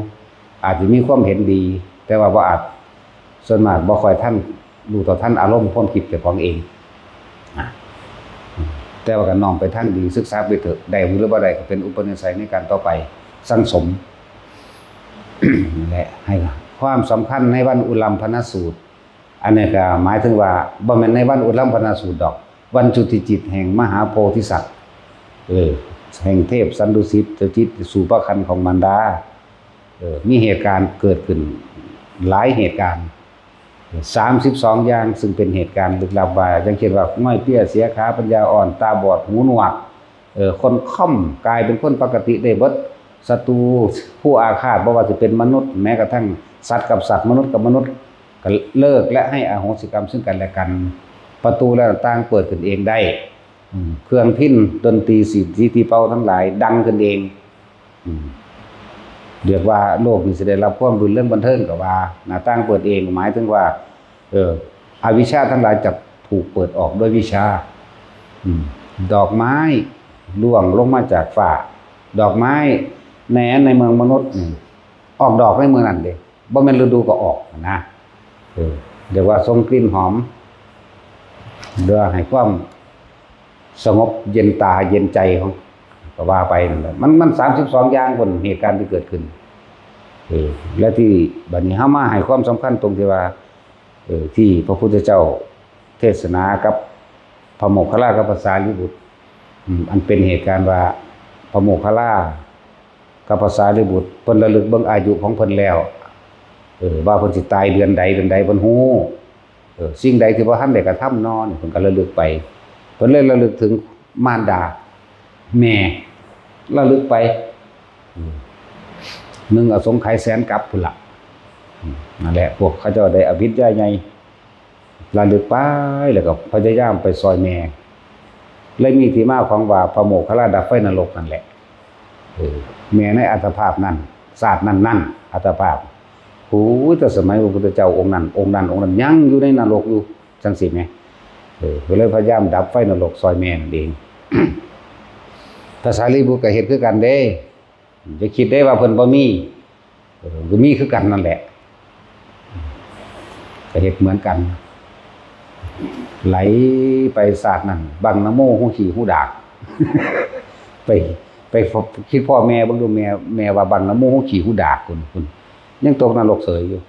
ອາດຈະມີຄວາມເຫັນດີ ແຕ່ວ່າບໍ່ອາດ ສ່ວນມາກບໍ່ຄ່ອຍທັນ ຮູ້ເທົ່າທັນອາລົມຄວາມຄິດເຈົ້າຂອງເອງ ນະ ແຕ່ວ່າກໍນ້ອມໄປທາງດີ ສຶກສາໄປເຖາະ ໄດ້ຫຼືບໍ່ໄດ້ກໍເປັນອຸປະນິໄສໃນການຕໍ່ໄປ ສັງສົມ ນັ້ນແຫຼະ ໃຫ້ຄວາມສຳຄັນໃນວັນອຸລັມພະນະສູດ ອັນນີ້ກໍໝາຍເຖິງວ່າ ບໍ່ແມ່ນໃນວັນອຸລັມພະນະສູດດອກ ວັນຈຸຕິຈິດແຫ່ງມະຫາໂພທິສັດ ເອີ ແຫ່ງເທບສັນດຸສິດ ເຈົ້າຈິດສູປະຄັນຂອງມານດາ ເອີ ມີເຫດການເກີດຂຶ້ນຫຼາຍເຫດການ ສາມສິບສອງຢ່າງ ຊຶ່ງເປັນເຫດການລຶກລັບວ່າ ຢ່າງເຊັ່ນວ່າ ງ່ອຍເປ້ຍ ເສຍຂາ ປັນຍາອ່ອນ ຕາບອດ ຫູໜວກ ເອີ ຄົນຄ່ອມ ກາຍເປັນຄົນປົກກະຕິໄດ້ເບິດ ສັດຕູ ຜູ້ອາຄາດ ບໍ່ວ່າຈະເປັນມະນຸດ ແມ້ກະທັ່ງສັດກັບສັດ ມະນຸດກັບມະນຸດ ກໍເລີກ ແລະ ໃຫ້ອະໂຫສິກຳເຊິ່ງກັນແລະກັນ ປະຕູ ແລະ ໜ້າຕ່າງເປີດຂຶ້ນເອງໄດ້ ອືມ ເຄື່ອງພິນ ດົນຕີ ສີດ ສີຕີເປົ່າທັງຫຼາຍດັງຂຶ້ນເອງ ອືມ ຮຽກວ່າໂລກນີ້ຊິໄດ້ຮັບຄວາມລື່ນເລິງບັນເທີງກໍວ່າ ໜ້າຕ່າງເປີດເອງ ໝາຍເຖິງວ່າ ເອີ ອະວິຊາທັງຫຼາຍຈະຖືກເປີດອອກດ້ວຍວິຊາ ອືມ ດອກໄມ້ລ່ວງລົງມາຈາກຟ້າ ດອກໄມ້ໃນ ໃນເມືອງມະນຸດນີ້ ອອກດອກໃນມື້ນັ້ນເດ້ ບໍ່ແມ່ນລະດູກໍອອກນະ ເອີ ຮຽກວ່າສົ່ງກິ່ນຫອມ ຫຼືວ່າໃຫ້ຄວາມສະຫງົບເຢັນຕາເຢັນໃຈຂອງ ກໍວ່າໄປນັ້ນແຫຼະ ມັນ ມັນສາມສິບສອງຢ່າງພຸ້ນ ເຫດການທີ່ເກີດຂຶ້ນ ເອີ ແລະ ທີ່ບັດນີ້ເຮົາມາໃຫ້ຄວາມສຳຄັນຕົງທີ່ວ່າ ເອີ ທີ່ພະພຸດທະເຈົ້າເທດສະໜາກັບພະໂມກຄະລາກັບພະສາລີບຸດ ອືມ ອັນເປັນເຫດການວ່າ ພະໂມກຄະລາກັບພະສາລີບຸດ ເພິ່ນລະລຶກເບິ່ງອາຍຸຂອງເພິ່ນແລ້ວ ເອີ ວ່າເພິ່ນຊິຕາຍເດືອນໃດເດືອນໃດ ເພິ່ນຮູ້ ເອີ ສິ່ງໃດທີ່ບໍ່ທັນໄດ້ກະທຳນໍ ເພິ່ນກໍລະລຶກໄປ ເພິ່ນເລີຍລະລຶກເຖິງມານດາ ແມ່ ລະລຶກໄປ ອືມ ໜຶ່ງອະສົງໄຂແສນກັບພຸ້ນລະ ອືມ ນັ້ນແຫຼະ ພວກເຂົາເຈົ້າໄດ້ອະວິດຍາໃຫຍ່ ລະລຶກໄປ ແລ້ວກໍພະຍາຍາມໄປຊ່ອຍແມ່ ເລີຍມີທີ່ມາຂອງວ່າ ພະໂມກຄະລາດັບໄຟນະລົກນັ້ນແຫຼະ ເອີ ແມ່ໃນອັດຕະພາບນັ້ນ ຊາດນັ້ນໆ ອັດຕະພາບ ໂອ້ຍ ແຕ່ສະໄໝພະພຸດທະເຈົ້າອົງນັ້ນ ອົງນັ້ນ ອົງນັ້ນ ຍັງຢູ່ໃນນະລົກຢູ່ ຈັ່ງຊີ້ແໝ ເອີ ກໍເລີຍພະຍາຍາມດັບໄຟນະລົກຊ່ອຍແມ່ນັ້ນເອງ ພະສາລີບຸດກໍເຮັດຄືກັນເດ້ ຢ່າຄິດເດ້ວ່າເພິ່ນບໍ່ມີ ເອີ ກໍມີຄືກັນນັ້ນແຫຼະ ກໍເຮັດເໝືອນກັນ ໄຫຼໄປຊາດນັ້ນ ບັງນະໂມ ຫູຂີ້ຫູດາກ ໄປ ໄປ ຄິດພໍ້ແມ່ເບິ່ງດູ ແມ່ ແມ່ວ່າບັງນະໂມ ຫູຂີ້ຫູດາກ ພຸ້ນ ພຸ້ນ ຍັງຕົກນະລົກເສີຍຢູ່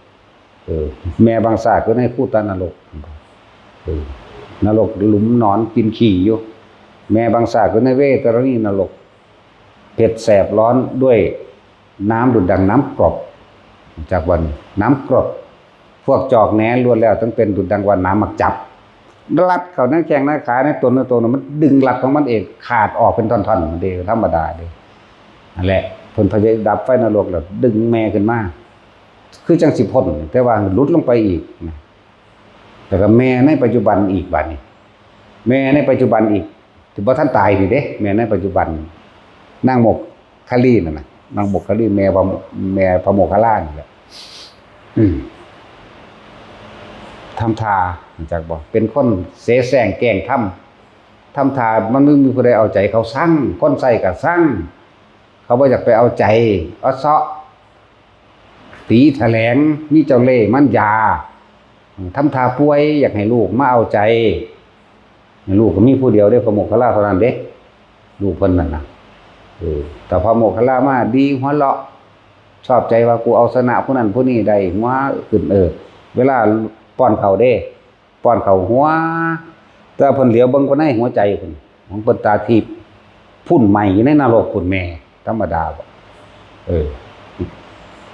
ເອີ ແມ່ບາງຊາດກໍໃນພູຕະນະລົກ ເອີ ນະລົກຫຼຸມໜອນກິນຂີ້ຢູ່ ແມ່ບາງຊາດກໍໃນເວຕະລະນີນະລົກ ເຜັດແສບຮ້ອນດ້ວຍນ້ຳດຸດດັ່ງນ້ຳກຣົບ ຈັກວ່ານ້ຳກຣົບ ພວກຈອກແໜລົວນແລ້ວຕ້ອງເປັນດຸດດັ່ງວ່ານ້ຳໝາກຈັບ ລັດເຂົ້າໃນແຂ້ງໃນຂາໃນຕົນໃນໂຕ ມັນດຶງລັດຂອງມັນເອງ ຂາດອອກເປັນທ່ອນໆ ເດ້ ທຳມະດາເດ້ ນັ້ນແຫຼະ ເພິ່ນພະຍາຍາມດັບໄຟນະລົກແລ້ວດຶງແມ່ຂຶ້ນມາ ຄືຈັ່ງຊິພົ້ນ ແຕ່ວ່າຫຼຸດລົງໄປອີກນະ ແລ້ວກໍແມ່ໃນປັດຈຸບັນອີກ ບາດນີ້ ແມ່ໃນປັດຈຸບັນອີກ ທີ່ບໍ່ທັນຕາຍນີ້ເດ້ ແມ່ໃນປັດຈຸບັນ ນາງໂມກຄະລີນັ້ນນະ ນາງໂມກຄະລີ ແມ່ພະ ແມ່ພະໂມກຄະລານີ້ແຫຼະ ອືມ ທຳທ່າ ຮູ້ຈັກບໍ່? ເປັນຄົນເສແສ້ງແກ້ງທຳ ທຳທ່າມັນບໍ່ມີຜູ້ໃດເອົາໃຈເຂົາ ຊັງ ຄົນໃຊ້ກໍຊັງ ເຂົາບໍ່ຢາກໄປເອົາໃຈ ອະເຊາະ ຕີຖະແຫຼງ ມີເຈົ້າເລ່ມານຢາ ທຳທ່າປ່ວຍ ຢາກໃຫ້ລູກມາເອົາໃຈ ລູກກໍມີຜູ້ດຽວເດ້ ພະໂມກຄະລາເທົ່ານັ້ນເດ້ ລູກເພິ່ນນັ້ນນະ ເອີ ຖ້າພະໂມກຄະລາມາດີ ຫົວເລາະ ຊອບໃຈວ່າ ກູເອົາຊະນະຜູ້ນັ້ນຜູ້ນີ້ໄດ້ ຫົວຂຶ້ນ ເອີ ເວລາປ້ອນເຂົ້າເດ້ ປ້ອນເຂົ້າຫົວ ແຕ່ເພິ່ນຫຼຽວເບິ່ງໄປໃນຫົວໃຈພຸ້ນ ຂອງເພິ່ນຕາທິບ ພຸ້ນໄໝ້ຢູ່ໃນນະລົກພຸ້ນແມ່ ທຳມະດາບໍ່ ເອີ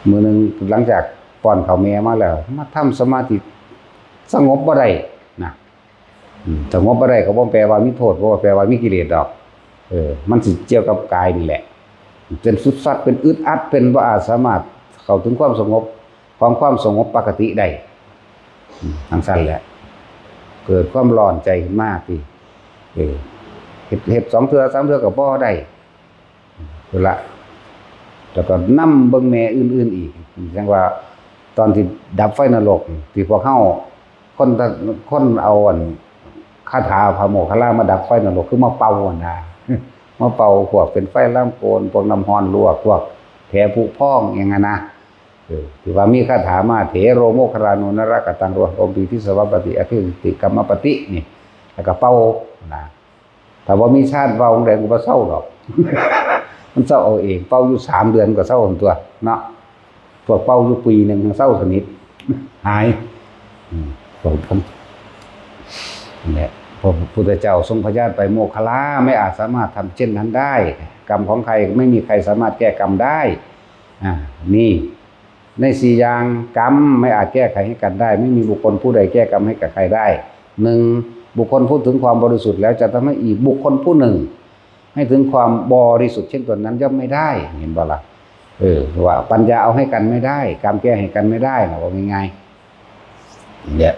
ມື້ໜຶ່ງຫຼັງຈາກປ້ອນເຂົ້າແມ່ມາແລ້ວ ມາທຳສະມາທິ ສະຫງົບບໍ່ໄດ້ນະ ອືມ ສະຫງົບບໍ່ໄດ້ກໍບໍ່ແປວ່າມີໂທດ ບໍ່ແປວ່າມີກິເລດດອກ ເອີ ມັນຊິກ່ຽວກັບກາຍນີ້ແຫຼະ ເປັນຊຸດຊັດ ເປັນອຶດອັດ ເປັນບໍ່ອາດສາມາດເຂົ້າເຖິງຄວາມສະຫງົບ ຂອງຄວາມສະຫງົບປົກກະຕິໄດ້ ອືມ ຈັ່ງຊັ້ນແຫຼະ ເກີດຄວາມຮ້ອນໃຈຂຶ້ນມາຕິ ເອີ ເຮັດ ເຮັດສອງເທື່ອສາມເທື່ອກໍບໍ່ໄດ້ ພຸ້ນລະ ແລ້ວກໍນຳເບິ່ງແມ່ອື່ນໆອີກ ຈັ່ງວ່າຕອນທີ່ດັບໄຟນະລົກ ທີ່ພວກເຮົາ ຄົນ ຄົນເອົາອັນຄາຖາພະໂມກຄະລາມາດັບໄຟນະລົກ ຄືມາເປົ່າຫັ້ນນະ ມາເປົ່າພວກເປັນໄຟລາມໂກນ ພວກນ້ຳຮ້ອນລວກ ພວກແຜຜຸພອງ ຫຍັງຫັ້ນນະ ເອີ ທີ່ວ່າມີຄາຖາມາ ເຖໂຣໂມກຄະລານຸນະຣະກະຕັງ ໂຣໂຮມປີຕິສະວັບປະຕິ ອະທິສະຕິກັມມະປະຕິນີ້ ແລ້ວກໍເປົ່ານະ ຖ້າບໍ່ມີຊານເປົ່າ ໃດມັນກໍບໍ່ເຊົາດອກ ມັນເຊົາເອົາເອງ ເປົ່າຢູ່ສາມເດືອນກໍເຊົາຫັ້ນຕົວະເນາະ ພວກເປົ່າຢູ່ປີໜຶ່ງເຊົາສະໜິດ ຫາຍ ອືມ ແຫຼະ ພະພຸດທະເຈົ້າຊົງພະຍານໄປ ໂມກຄະລາ ໄມ່ອາດສາມາດທຳເຊັ່ນນັ້ນໄດ້ ກຳຂອງໃຄ ໄມ່ມີໃຄສາມາດແກ້ກຳໄດ້ ອາ ນີ້ ໃນສີ່ຢ່າງ ກຳໄມ່ອາດແກ້ໄຂໃຫ້ກັນໄດ້ ໄມ່ມີບຸກຄົນຜູ້ໃດແກ້ກຳໃຫ້ແກ່ໃຄໄດ້ ໜຶ່ງ ບຸກຄົນຜູ້ເຖິງຄວາມບໍລິສຸດແລ້ວຈະທຳໃຫ້ອີກບຸກຄົນຜູ້ໜຶ່ງໃຫ້ເຖິງຄວາມບໍລິສຸດເຊັ່ນຕົນນັ້ນຍ່ອມໄມ່ໄດ້ ເຫັນບໍ່ລະ ເອີ ວ່າປັນຍາເອົາໃຫ້ກັນໄມ່ໄດ້ ກຳແກ້ໃຫ້ກັນໄມ່ໄດ້ນະ ເວົ້າງ່າຍໆ ເນຍ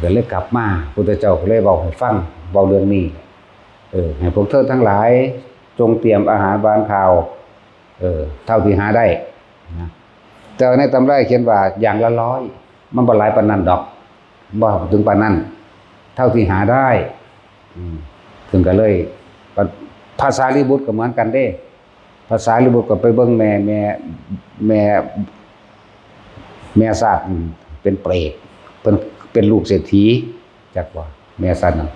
ກໍເລີຍກັບມາ ພຸດທະເຈົ້າກໍເລີຍເວົ້າໃຫ້ຟັງ ເວົ້າເລື່ອງນີ້ ເອີ ໃຫ້ພວກເທີທັງຫຼາຍຈົ່ງຕຽມອາຫານຫວານຄາວ ເອີ ເທົ່າທີ່ຫາໄດ້ນະ ແຕ່ວ່າໃນຕຳລາຂຽນວ່າຢ່າງລະຮ້ອຍ ມັນບໍ່ຫຼາຍປານນັ້ນດອກ ບໍ່ເຖິງປານນັ້ນ ເທົ່າທີ່ຫາໄດ້ ອືມ ເພິ່ນກໍເລີຍ ພະສາລີບຸດກໍເໝືອນກັນເດ້ ພະສາລີບຸດກໍໄປເບິ່ງແມ່ ແມ່ ແມ່ ແມ່ຊາດເປັນເປຣດ ເພິ່ນເປັນລູກເສດຖີ ຈັກວ່າແມ່ຊາດນັ້ນ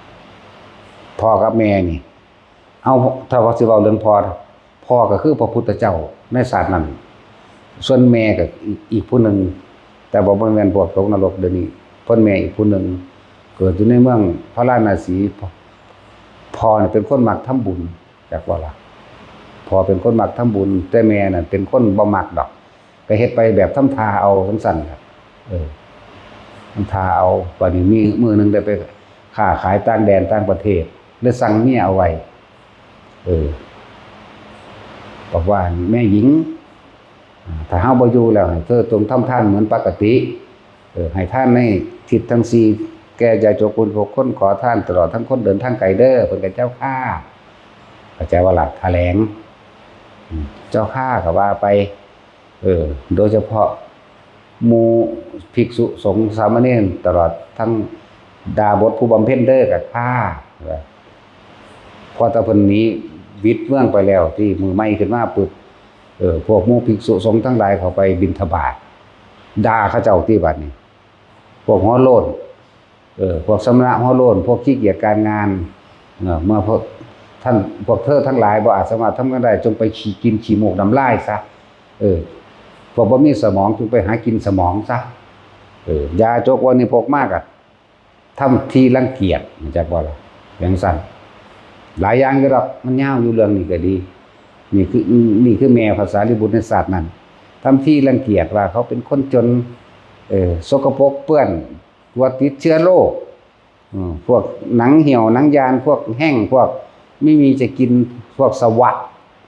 ພໍ່ກັບແມ່ນີ້ ເອົາ ຖ້າວ່າຊິເວົ້າເລື່ອງພໍ່ ພໍ່ກໍຄືພະພຸດທະເຈົ້າໃນຊາດນັ້ນ ສ່ວນແມ່ກໍອີກ ອີກຜູ້ໜຶ່ງ ແຕ່ວ່າບໍ່ແມ່ນພວກຕົກນະລົກດຽວນີ້ ເພິ່ນແມ່ອີກຜູ້ໜຶ່ງ ເກີດຢູ່ໃນເມືອງພາລານະສີ ພໍ່ນີ້ເປັນຄົນມັກທຳບຸນ ຈັກວ່າລະ ພໍ່ເປັນຄົນມັກທຳບຸນ ແຕ່ແມ່ນັ້ນເປັນຄົນບໍ່ມັກດອກ ກໍເຮັດໄປແບບທຳທ່າເອົາຈັ່ງຊັ້ນແຫຼະ ເອີ ທຳທ່າເອົາ ບາດນີ້ມີມື້ໜຶ່ງໄດ້ໄປຄ້າຂາຍຕ່າງແດນຕ່າງປະເທດ ເລີຍສັ່ງເມຍເອົາໄວ້ ເອີ ບອກວ່າ ແມ່ຍິງ ອາ ຖ້າເຮົາບໍ່ຢູ່ແລ້ວ ໃຫ້ເທີຈົ່ງທຳທານເໝືອນປົກກະຕິ ເອີ ໃຫ້ທານໃນທິດທັງສີ່ ແກ່ຍາຈົກຜູ້ຄົນຂໍທານ ຕະຫຼອດທັງຄົນເດີນທາງໄກເດີ ເພິ່ນກໍເຈົ້າຂ້າ ເຂົ້າໃຈບໍ່ລະ ຖະແຫຼງ ເຈົ້າຂ້າກໍວ່າໄປ ເອີ ໂດຍສະເພາະໝູ່ພິກສຸສົງສາມະເນນ ຕະຫຼອດທັງດາບົດຜູ້ບຳເພັນເດີ ກໍຂ້າ ພໍແຕ່ເພິ່ນໜີຫວິດເມືອງໄປແລ້ວ ທີ່ມື້ໃໝ່ຂຶ້ນມາປຶບ ເອີ ພວກໝູ່ພິກສຸສົງທັງຫຼາຍເຂົ້າໄປບິນທະບາດ ດ່າເຂົາເຈົ້າຕິບາດນີ້ ພວກຫົວໂລ້ນ ເອີ ພວກສະມະນະຫົວໂລ້ນ ພວກຂີ້ກຽດການງານ ເອີ ເມື່ອພວກທ່ານ ພວກເທີທັງຫຼາຍບໍ່ອາດສາມາດທຳງານໄດ້ ຈົ່ງໄປຂີ້ກິນຂີ້ມູກນ້ຳລາຍຊະ ເອີ ພວກບໍ່ມີສະໝອງຈົ່ງໄປຫາກິນສະໝອງຊະ ເອີ ຢາຈົກວັນນີ້ພວກມາກະທຳທີ່ລັງກຽດ ຮູ້ຈັກບໍ່ລະ ຈັ່ງຊັ້ນ ຫຼາຍຢ່າງຢູ່ດອກ ມັນຍາວຢູ່ເລື່ອງນີ້ກໍດີ ນີ້ຄື ນີ້ຄືແມ່ພະສາລີບຸດໃນຊາດນັ້ນ ທຳທີ່ລັງກຽດວ່າເຂົາເປັນຄົນຈົນ ເອີ ສົກກະປົກເປື້ອນ ຕົວຕິດເຊື້ອໂລກ ເອີ ພວກໜັງຫ່ຽວໜັງຍານ ພວກແຫ້ງ ພວກມີມີຈະກິນ ພວກສະຫວະ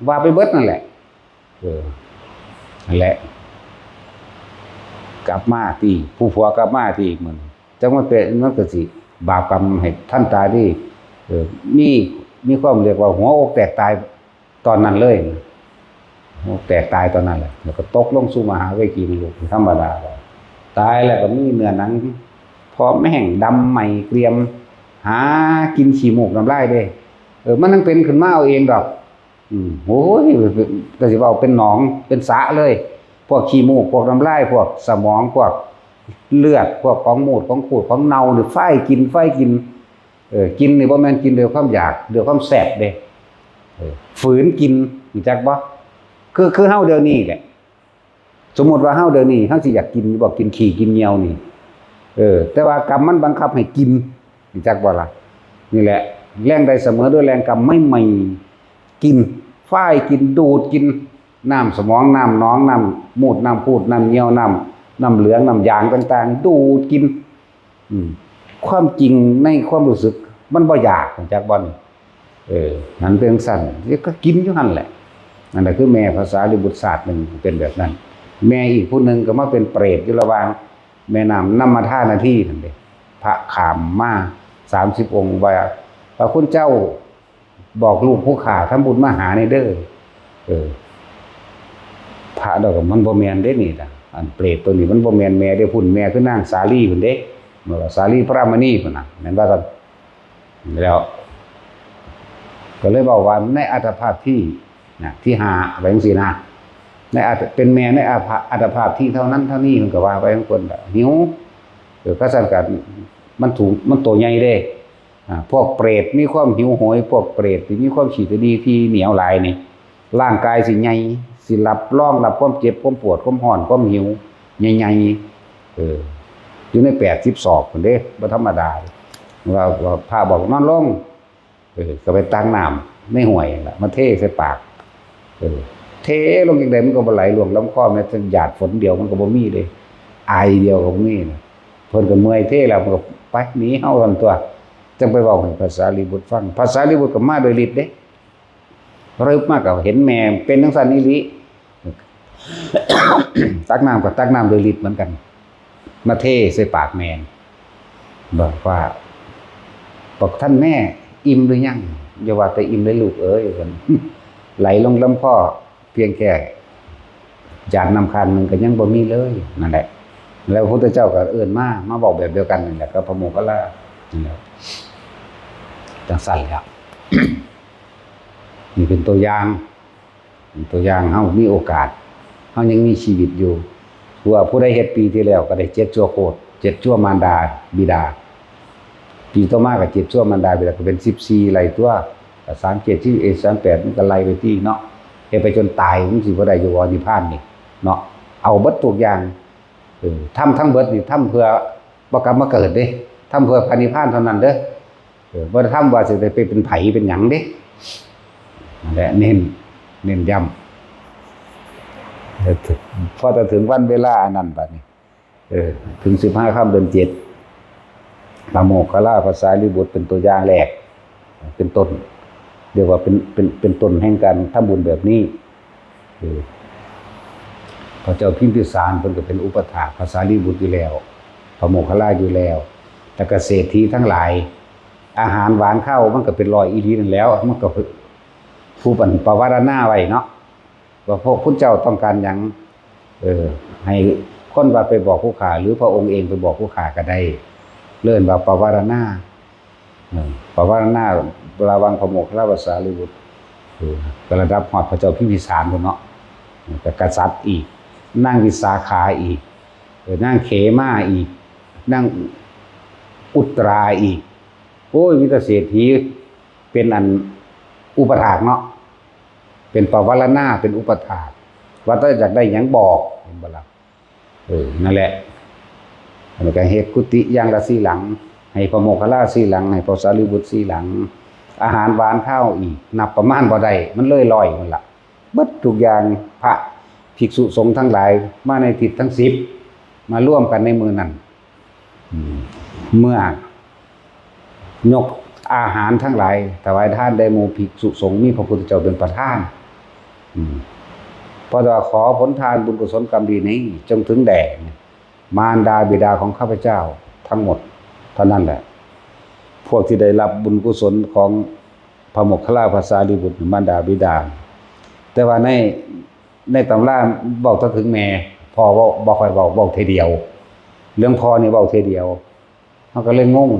ວ່າໄປເບິດນັ້ນແຫຼະ ເອີ ນັ້ນແຫຼະ ກັບມາຕິ ຜູ້ຜົວກັບມາຕິ ມັນ ຈັກມັນເປັນ ມັນກໍຊິບາບກຳໃຫ້ທັນຕາເດ້ ເອີ ມີ ມີຄວາມ ເອີ້ນວ່າ ຫົວອົກແຕກຕາຍຕອນນັ້ນເລີຍ ຫົວແຕກຕາຍຕອນນັ້ນແຫຼະ ແລ້ວກໍຕົກລົງສູ່ມະຫາເວກີນະລົກ ທຳມະດາ. ຕາຍແລ້ວກໍມີເນື້ອໜັງຜອມແຫ້ງດຳໄໝ້ກຽມ ຫາກິນຂີ້ມູກນ້ຳລາຍເດ້. ເອີ ມັນຍັງເປັນຂຶ້ນມາເອົາເອງດອກ. ອືມ ໂອ້ຍ ກໍຊິເວົ້າເປັນໜອງເປັນສະເລີຍ ພວກຂີ້ມູກ ພວກນ້ຳລາຍ ພວກສະໝອງ ພວກເລືອດ ພວກຂອງມູດຂອງຂູດຂອງເນົ່ານີ້ ຟາຍກິນ ຟາຍກິນ. ເອີ ກິນນີ້ບໍ່ແມ່ນກິນດ້ວຍຄວາມຢາກ ດ້ວຍຄວາມແຊບເດ້. ເອີ ຝືນກິນ ຮູ້ຈັກບໍ່? ຄື ຄືເຮົາດຽວນີ້ແຫຼະ ສົມມຸດວ່າເຮົາດຽວນີ້ ເຮົາຊິຢາກກິນຢູ່ບໍ່? ກິນຂີ້ກິນຍ່ຽວນີ້ ເອີ ແຕ່ວ່າກຳມັນບັງຄັບໃຫ້ກິນ ຮູ້ຈັກບໍ່ລະ? ນີ້ແຫຼະ ແລງໄດ້ສະເໝີດ້ວຍແລງກຳໄໝ້ໆ ກິນ ຟາຍກິນ ດູດກິນ ນ້ຳສະໝອງ ນ້ຳໜອງ ນ້ຳມູດ ນ້ຳຂູດ ນ້ຳຍ່ຽວ ນ້ຳ ນ້ຳເຫຼືອງ ນ້ຳຢາງຕ່າງໆ ດູດກິນ. ອືມ ຄວາມຈິງໃນຄວາມຮູ້ສຶກມັນບໍ່ຢາກ ຮູ້ຈັກບໍ່? ເອີ ມັນເປັນຈັ່ງຊັ້ນ ກໍກິນຢູ່ຫັ້ນແຫຼະ. ນັ້ນລະຄືແມ່ພະສາລີບຸດຊາດໜຶ່ງເປັນແບບນັ້ນ ແມ່ອີກຜູ້ໜຶ່ງກໍມາເປັນເປຣດຢູ່ລະຫວ່າງແມ່ນ້ຳນຳມະທານະທີນັ້ນເດ້. ພະຂ້າມມາສາມສິບອົງ ວ່າ ວ່າ ຄຸນເຈົ້າ ບອກລູກຜູ້ຂ້າທຳບຸນມາຫາແດ່ເດີ. ເອີ ພະລາວກໍ ມັນບໍ່ແມ່ນເດ້ນີ້ນະ ອັນເປຣດໂຕນີ້ມັນບໍ່ແມ່ນແມ່ເດ້ ພຸ້ນແມ່ຄືນາງສາລີພຸ້ນເດ້ ແມ່ນວ່າສາລີພະລາມະນີພຸ້ນນະ ແມ່ນວ່າຊັ້ນ. ແລ້ວກໍເລີຍເວົ້າວ່າໃນອັດຕະພາບທີນະ ທີຫ້າ ວ່າຈັ່ງຊີ້ນະ ໃນອັດ ເປັນແມ່ໃນອັດຕະພາບທີເທົ່ານັ້ນເທົ່ານີ້ ເພິ່ນກໍວ່າໄປຂອງເພິ່ນ ຫິວ. ເອີ ຄັນຊັ້ນກໍມັນຖືກ ມັນໂຕໃຫຍ່ເດ້. ອາ ພວກເປຣດມີຄວາມຫິວໂຫຍ ພວກເປຣດທີ່ມີຄວາມຂີ້ຕົວດີທີ່ໜຽວຫຼາຍນີ້ ຮ່າງກາຍຊິໃຫຍ່ ຊິຮັບຮອງຮັບຄວາມເຈັບ ຄວາມປວດ ຄວາມຮ້ອນ ຄວາມຫິວໃຫຍ່ໆ ເອີ ຢູ່ໃນແປດສິບສອກພຸ້ນເດ້ ບໍ່ທຳມະດາ. ວ່າ ວ່າພະບອກນອນລົງ ເອີ ກໍໄປຕັກນ້ຳໃນຫ້ວຍນັ້ນລະ ມາເທໃສ່ປາກ. ເອີ ເທລົງຈັ່ງໃດມັນກໍບໍ່ໄຫຼ ລ່ວງລຳຄໍແມ້ແຕ່ຢາດຝົນດຽວມັນກໍບໍ່ມີເດ້ ອາຍດຽວກໍບໍ່ມີນະ. ເພິ່ນກໍເມື່ອຍເທແລ້ວ ເພິ່ນກໍໄປໜີເຮົາຊັ້ນຕົວະ ຈັ່ງໄປເວົ້າໃຫ້ພະສາລີບຸດຟັງ. ພະສາລີບຸດກໍມາໂດຍລິດເດ້ ຣຶບມາກໍເຫັນແມ່ເປັນຈັ່ງຊັ້ນອີ່ຫຼີ ຕັກນ້ຳກໍຕັກນ້ຳໂດຍລິດເໝືອນກັນ ມາເທໃສ່ປາກແມ່ ບອກວ່າ ບອກ ທ່ານແມ່ ອີ່ມຫຼືຍັງ? ຢ່າວ່າແຕ່ອີ່ມເລີຍລູກເອີຍ ວ່າຊັ້ນ ໄຫຼລົງລຳຄໍ ພຽງແຄ່ຈານນ້ຳຂ້າງໜຶ່ງກໍຍັງບໍ່ມີເລີຍ. ນັ້ນແຫຼະ ແລ້ວພະພຸດທະເຈົ້າກໍເອີ້ນມາ ມາເວົ້າແບບດຽວກັນນັ້ນແຫຼະ ກັບພະໂມກຂະລາ ນັ້ນແຫຼະ ຈັ່ງຊັ້ນແຫຼະ. ນີ້ເປັນຕົວຢ່າງ ຕົວຢ່າງ ເຮົາມີໂອກາດ ເຮົາຍັງມີຊີວິດຢູ່. ເພາະວ່າຜູ້ໃດເຮັດປີທີ່ແລ້ວກໍໄດ້ເຈັດຊົ່ວໂຄດ ເຈັດຊົ່ວມານດາບິດາ ປີຕໍ່ມາກໍເຈັດຊົ່ວມານດາບິດາ ກໍເປັນສິບສີ່ໄລ່ຕົວະ ສາມເຈັດ ສິບເອັດ ສາມແປດ ມັນກໍໄລ່ໄປຕິເນາະ ເຮັດໄປຈົນຕາຍ ມັນຊິບໍ່ໄດ້ຢູ່ບໍ່ນິບພານນີ້ເນາະ. ເອົາເບິດທຸກຢ່າງ ເອີ ທຳທັງເບິດນີ້ ທຳເພື່ອບໍ່ກັບມາເກີດເດ້ ທຳເພື່ອພະນິບພານເທົ່ານັ້ນເດີ. ເອີ ບໍ່ໄດ້ທຳວ່າຊິໄດ້ໄປເປັນໃຜເປັນຫຍັງເດ້. ນັ້ນແຫຼະ ເນັ້ນ ເນັ້ນຢ້ຳ ເອີ ພໍແຕ່ເຖິງວັນເວລາອັນນັ້ນບາດນີ້ ເອີ ເຖິງສິບຫ້າຄ່ຳເດືອນເຈັດ ພະໂມກຂະລາ ພະສາລີບຸດ ເປັນຕົວຢ່າງແລກ ເປັນຕົ້ນ ຮຽກວ່າເປັນ ເປັນ ເປັນຕົ້ນແຫ່ງການທຳບຸນແບບນີ້. ເອີ ພະເຈົ້າພິມພິສານເພິ່ນກໍເປັນອຸປະຖາກພະສາລີບຸດຢູ່ແລ້ວ ພະໂມກຂະລາຢູ່ແລ້ວ ແລ້ວກໍເສດຖີທັງຫຼາຍ ອາຫານຫວານຄາວມັນກໍເປັນຮ້ອຍອີ່ຫຼີນັ້ນແຫຼ້ວ ມັນກໍຜູ້ອັນປະວາລະນາໄວ້ເນາະ ວ່າພວກຄຸນເຈົ້າຕ້ອງການຫຍັງ ເອີ ໃຫ້ຄົນວ່າໄປບອກຜູ້ຂ້າ ຫຼື ພະອົງເອງໄປບອກຜູ້ຂ້າກໍໄດ້ ເອີ້ນວ່າປະວາລະນາ. ເອີ ປະວາລະນາລະຫວ່າງພະໂມກຂະລາ ພະສາລີບຸດ ເອີ ກໍລະດັບຮອດພະເຈົ້າພິມພິສານພຸ້ນເນາະ ກໍກະສັດອີກ ນາງວິສາຂາອີກ ເອີ ນາງເຂມາອີກ ນາງອຸດຕະລາອີກ ໂອ້ຍ ມີແຕ່ເສດຖີເປັນອັນອຸປະຖາກເນາະ ເປັນປະວາລະນາ ເປັນອຸປະຖາກ ວ່າແຕ່ຢາກໄດ້ຫຍັງບອກ ເຫັນບໍ່ລະ? ເອີ ນັ້ນແຫຼະ ແລ້ວກໍເຮັດກຸຕິຢ່າງລະສີ່ຫຼັງ ໃຫ້ພະໂມກຂະລາສີ່ຫຼັງ ໃຫ້ພະສາລີບຸດສີ່ຫຼັງ ອາຫານຫວານຄາວອີກ ນັບປະມານບໍ່ໄດ້ ມັນເລີຍຮ້ອຍພຸ້ນລະ ເບິດທຸກຢ່າງ ພະພິກສຸສົງທັງຫຼາຍມາໃນທິດທັງສິບ ມາລວມກັນໃນມື້ນັ້ນ ເມື່ອ ຍົກອາຫານທັງຫຼາຍຖວາຍທານແດ່ໝູ່ພິກສຸສົງ ມີພະພຸດທະເຈົ້າເປັນປະທານ ເພາະວ່າ ຂໍຜົນທານບຸນກຸສົນກຳດີນີ້ ຈົ່ງເຖິງແດ່ມານດາບິດາຂອງຂ້າພະເຈົ້າທັງໝົດເທົ່ານັ້ນແຫຼະ ພວກທີ່ໄດ້ຮັບບຸນກຸສົນຂອງ ພະໂມກຄະລາພະສາລີບຸດ ມານດາບິດາ. ແຕ່ວ່າໃນ ໃນຕຳລາເວົ້າແຕ່ເຖິງແມ່ ພໍ່ເວົ້າ ບໍ່ຄ່ອຍເວົ້າ ເວົ້າເທື່ອດຽວ. ເລື່ອງພໍ່ນີ້ເວົ້າເທື່ອດຽວ ເຮົາກໍເລີຍງົງ.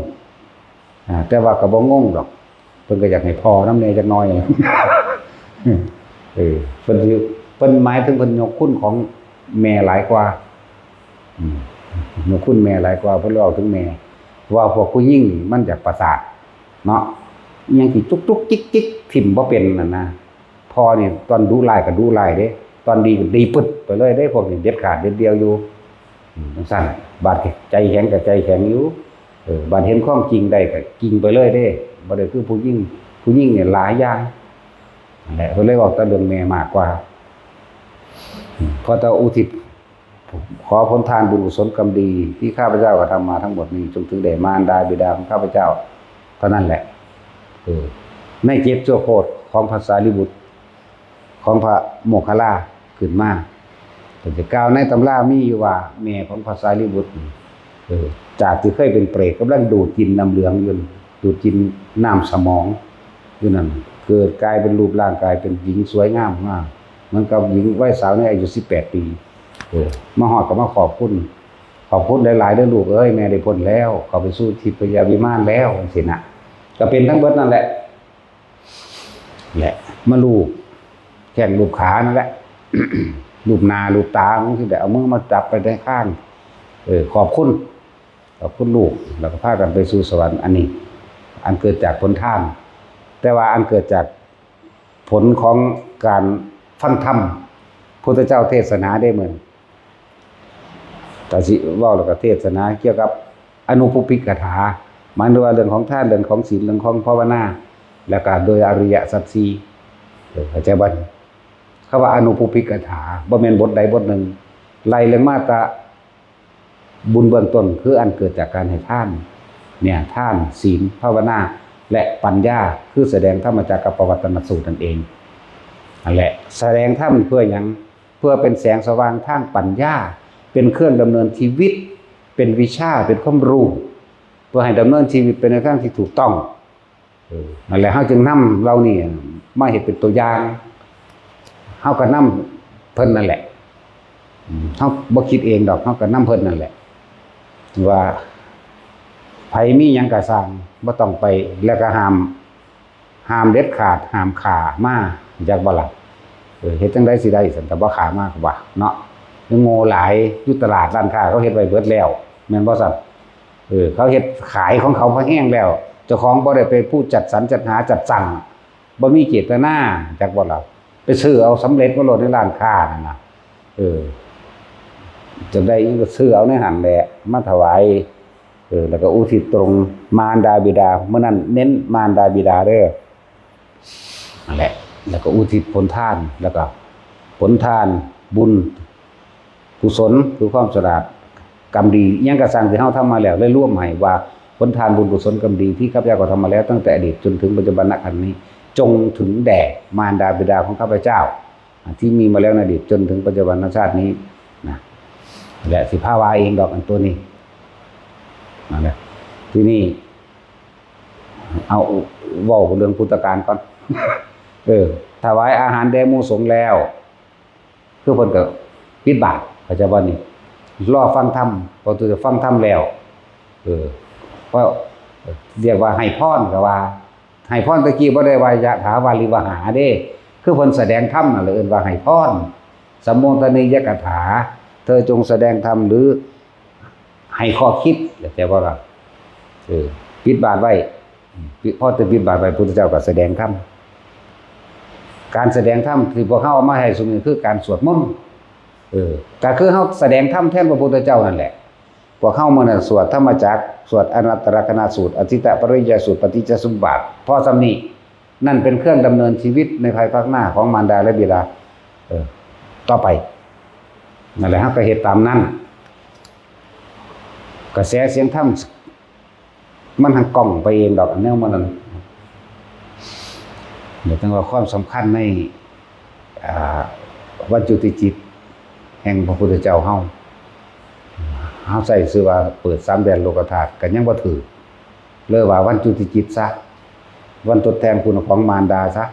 ອາ ແຕ່ວ່າກໍບໍ່ງົງດອກ ເພິ່ນກໍຢາກໃຫ້ພໍ່ນຳແດ່ຈັກໜ້ອຍ. ເອີ ເພິ່ນຊິ ເພິ່ນໝາຍເຖິງເພິ່ນຍົກຄຸນຂອງແມ່ຫຼາຍກວ່າ. ອືມ ຍົກຄຸນແມ່ຫຼາຍກວ່າ ເພິ່ນເວົ້າເຖິງແມ່ ເວົ້າພວກຜູ້ຍິງນີ້ມັນຢາກປະສາດເນາະ ອີ່ຫຍັງຊິຈຸກໆຈິກໆ ຖິ້ມບໍ່ເປັນຫັ້ນນະ. ພໍ່ນີ້ຕອນດຸຮ້າຍກໍດຸຮ້າຍເດ້ ຕອນດີກໍດີປຶດໄປເລີຍເດ້. ພວກນີ້ເດັດຂາດເດັດດ່ຽວຢູ່ ອືມ ຈັ່ງຊັ້ນ. ບາດໃຈແຂງກໍໃຈແຂງຢູ່ ເອີ ບາດເຫັນຄວາມຈິງໄດ້ກໍຈິງໄປເລີຍເດ້ ບໍ່ໄດ້ຄືຜູ້ຍິງ. ຜູ້ຍິງນີ້ຫຼາຍຢ່າງ ນັ້ນແຫຼະ ເພິ່ນເລີຍເວົ້າແຕ່ເລື່ອງແມ່ມາກກວ່າ. ເພາະແຕ່ອຸທິດ ຂໍຜົນທານບຸນກຸສົນກຳດີ ທີ່ຂ້າພະເຈົ້າກະທຳມາທັງໝົດນີ້ ຈົ່ງເຖິງແດ່ມານດາບິດາຂອງຂ້າພະເຈົ້າເທົ່ານັ້ນແຫຼະ. ເອີ ໃນເຈັດຊົ່ວໂຄດຂອງພະສາລີບຸດ ຂອງພະໂມກຄະລາຂຶ້ນມາ ເພິ່ນຈະກ່າວໃນຕຳລາມີຢູ່ວ່າ ແມ່ຂອງພະສາລີບຸດນີ້ ເອີ ຈາກທີ່ເຄີຍເປັນເປຣດ ກຳລັງດູດກິນນ້ຳເຫຼືອງຢູ່ ດູດກິນນ້ຳສະໝອງຢູ່ນັ້ນ ເກີດກາຍເປັນຮູບຮ່າງກາຍເປັນຍິງສວຍງາມ ງາມ ເໝືອນກັບຍິງໄວສາວໃນອາຍຸສິບແປດປີ. ເອີ ມາຮອດກໍມາຂອບຄຸນ ຂອບຄຸນຫຼາຍໆເດີລູກເອີຍ ແມ່ໄດ້ພົ້ນແລ້ວ ເຂົ້າໄປສູ່ທິບພະຍາວິມານແລ້ວ ຈັ່ງຊີ້ນະ. ກໍເປັນທັງເບິດນັ້ນແຫຼະ ແຫຼະ ມາລູບແຂ້ງລູບຂານັ້ນແຫຼະ ລູບໜ້າລູບຕາ ບາງທີໄດ້ເອົາມືມາຈັບໄປໃນຄາງ ເອີ ຂອບຄຸນ ຂອບຄຸນລູກ ແລ້ວກໍພາກັນໄປສູ່ສະຫວັນ. ອັນນີ້ ອັນເກີດຈາກຜົນທານ ແຕ່ວ່າອັນເກີດຈາກ ຜົນຂອງການຟັງທຳ ພຸດທະເຈົ້າເທດສະໜາເດ້ມື້ນີ້ ກະຊິເວົ້າ ແລ້ວກະເທດສະໜາກ່ຽວກັບອະນຸປຸບພິກະຖາ ໝາຍເຖິງວ່າເລື່ອງຂອງທານ ເລື່ອງຂອງສິນ ເລື່ອງຂອງພາວະນາ ແລ້ວກະໂດຍອະລິຍະສັດສີ່ ເອີ ເຂົ້າໃຈບໍ່? ຄຳວ່າອະນຸປຸບພິກະຖາ ບໍ່ແມ່ນບົດໃດບົດໜຶ່ງ ໄລ່ເລື່ອງມາແຕ່ ບຸນເບື້ອງຕົ້ນຄືອັນເກີດຈາກການໃຫ້ທານ ເນຍ ທານ ສິນ ພາວະນາ ແລະ ປັນຍາ ຄືສະແດງທຳມະຈັກກັບປະວັດຕະນະສູດນັ້ນເອງ. ນັ້ນແຫຼະ ສະແດງທຳເພື່ອຫຍັງ? ເພື່ອເປັນແສງສະຫວ່າງທາງປັນຍາ ເປັນເຄື່ອງດຳເນີນຊີວິດ ເປັນວິຊາ ເປັນຄວາມຮູ້ ເພື່ອໃຫ້ດຳເນີນຊີວິດໄປໃນທາງທີ່ຖືກຕ້ອງ. ເອີ ນັ້ນແຫຼະ ເຮົາຈຶ່ງນຳເຫຼົ່ານີ້ມາເຮັດເປັນຕົວຢ່າງ ເຮົາກໍນຳເພິ່ນນັ້ນແຫຼະ ເຮົາບໍ່ຄິດເອງດອກ ເຮົາກໍນຳເພິ່ນນັ້ນແຫຼະ ວ່າໃຜມີຫຍັງກໍຊ່າງ ບໍ່ຕ້ອງໄປ ແລ້ວກໍຫ້າມ ຫ້າມເດັດຂາດ ຫ້າມຂ້າມາ ຮູ້ຈັກບໍ່ລະ? ເອີ ເຮັດຈັ່ງໃດຊິໄດ້ຊັ້ນ ຖ້າບໍ່ຂ້າມາກໍວ່າເນາະ ຍັງໂງ່ຫຼາຍ ຢູ່ຕະຫຼາດຮ້ານຄ້າເຂົາເຮັດໄວ້ເບິດແລ້ວ ແມ່ນບໍ່ຊັ້ນ? ເອີ ເຂົາເຮັດຂາຍຂອງເຂົາພໍແຮງແລ້ວ ເຈົ້າຂອງບໍ່ໄດ້ເປັນຜູ້ຈັດສັນຈັດຫາຈັດສ້າງ ບໍ່ມີເຈດຕະນາ ຈັກບໍ່ລະ ໄປຊື້ເອົາສຳເລັດມາໂລດໃນຮ້ານຄ້ານັ້ນນະ ເອີ ຈະໄດ້ຫຍັງກໍຊື້ເອົາໃນຫັ້ນແຫຼະ ມາຖວາຍ ເອີ ແລ້ວກໍອຸທິດຕົງມານດາບິດາ ມື້ນັ້ນເນັ້ນມານດາບິດາເດີ ນັ້ນແຫຼະ ແລ້ວກໍອຸທິດຜົນທານ ແລ້ວກໍຜົນທານ ບຸນ ກຸສົນ ຄືຄວາມສະຫຼາດ ກຳດີ ອີ່ຫຍັງກໍຊ່າງທີ່ເຮົາທຳມາແລ້ວ ແລະ ລວມໃຫ້ວ່າ ຜົນທານບຸນກຸສົນກຳດີ ທີ່ຂ້າພະເຈົ້າກໍທຳມາແລ້ວ ຕັ້ງແຕ່ອະດີດຈົນເຖິງປັດຈຸບັນນະຂັ້ນນີ້ ຈົ່ງເຖິງແດ່ມານດາບິດາຂອງຂ້າພະເຈົ້າ ທີ່ມີມາແລ້ວໃນອະດີດຈົນເຖິງປັດຈຸບັນນະຊາດນີ້ນະ ແລະ ຊິພາວ່າເອງດອກ ອັນໂຕນີ້ ນັ້ນແຫຼະ ທີນີ້ ເອົາ ເວົ້າເລື່ອງພຸດທະການກ່ອນ ເອີ ຖວາຍອາຫານແດ່ໝູ່ສົງແລ້ວ ຄືເພິ່ນກໍປິດບາດ ເຂົ້າໃຈບໍ່ນີ້? ລໍຟັງທຳ ເພາະຖືວ່າຟັງທຳແລ້ວ ເອີ ເພາະ ເອີ້ນວ່າໃຫ້ພອນກໍວ່າ ໃຫ້ພອນແຕ່ກີ້ບໍ່ໄດ້ວ່າ ຍະຖາວາລິວະຫາເດ້ ຄືເພິ່ນສະແດງທຳນັ້ນແຫຼະ ເອີ້ນວ່າໃຫ້ພອນ ສຳໂມທະນີຍະກະຖາ ເທີຈົ່ງສະແດງທຳ ຫຼື ໃຫ້ຂໍ້ຄິດ ເຂົ້າໃຈບໍ່ລະ? ເອີ ປິດບາດໄວ້ ພໍແຕ່ປິດບາດໄວ້ ພຸດທະເຈົ້າກໍສະແດງທຳ ການສະແດງທຳທີ່ພວກເຮົາເອົາມາໃຫ້ຊຸມນີ້ ຄືການສວດມົນ ເອີ ກໍຄືເຮົາສະແດງທຳແທນພະພຸດທະເຈົ້ານັ້ນແຫຼະ ພວກເຮົາມື້ນັ້ນສວດທຳມະຈັກ ສວດອະນັດຕະລັກຂະນະສູດ ອະທິດຕະປະລິຍາຍສູດ ປະຕິດຈະສົມບັດ ພໍສ່ຳນີ້ ນັ້ນເປັນເຄື່ອງດຳເນີນຊີວິດໃນພາຍພາກໜ້າຂອງມານດາ ແລະ ບິດາ ເອີ ຕໍ່ໄປ ນັ້ນແຫຼະ ເຮົາກໍເຮັດຕາມນັ້ນ ກະແສສຽງທຳ ມັນຫັ້ນກ້ອງໄປເອງດອກ ອັນແນວມັນນັ້ນ ແຕ່ວ່າຄວາມສຳຄັນໃນ ອ່າ ວັນຈຸຕິຈິດແຫ່ງພະພຸດທະເຈົ້າເຮົາ ເຮົາໃຊ້ຊື່ວ່າເປີດສາມແດນໂລກະທາດ ກໍຍັງບໍ່ຖືກ ເລີຍວ່າວັນຈຸຕິຈິດຊະ ວັນທົດແທນຄຸນຂອງມານດາຊະ.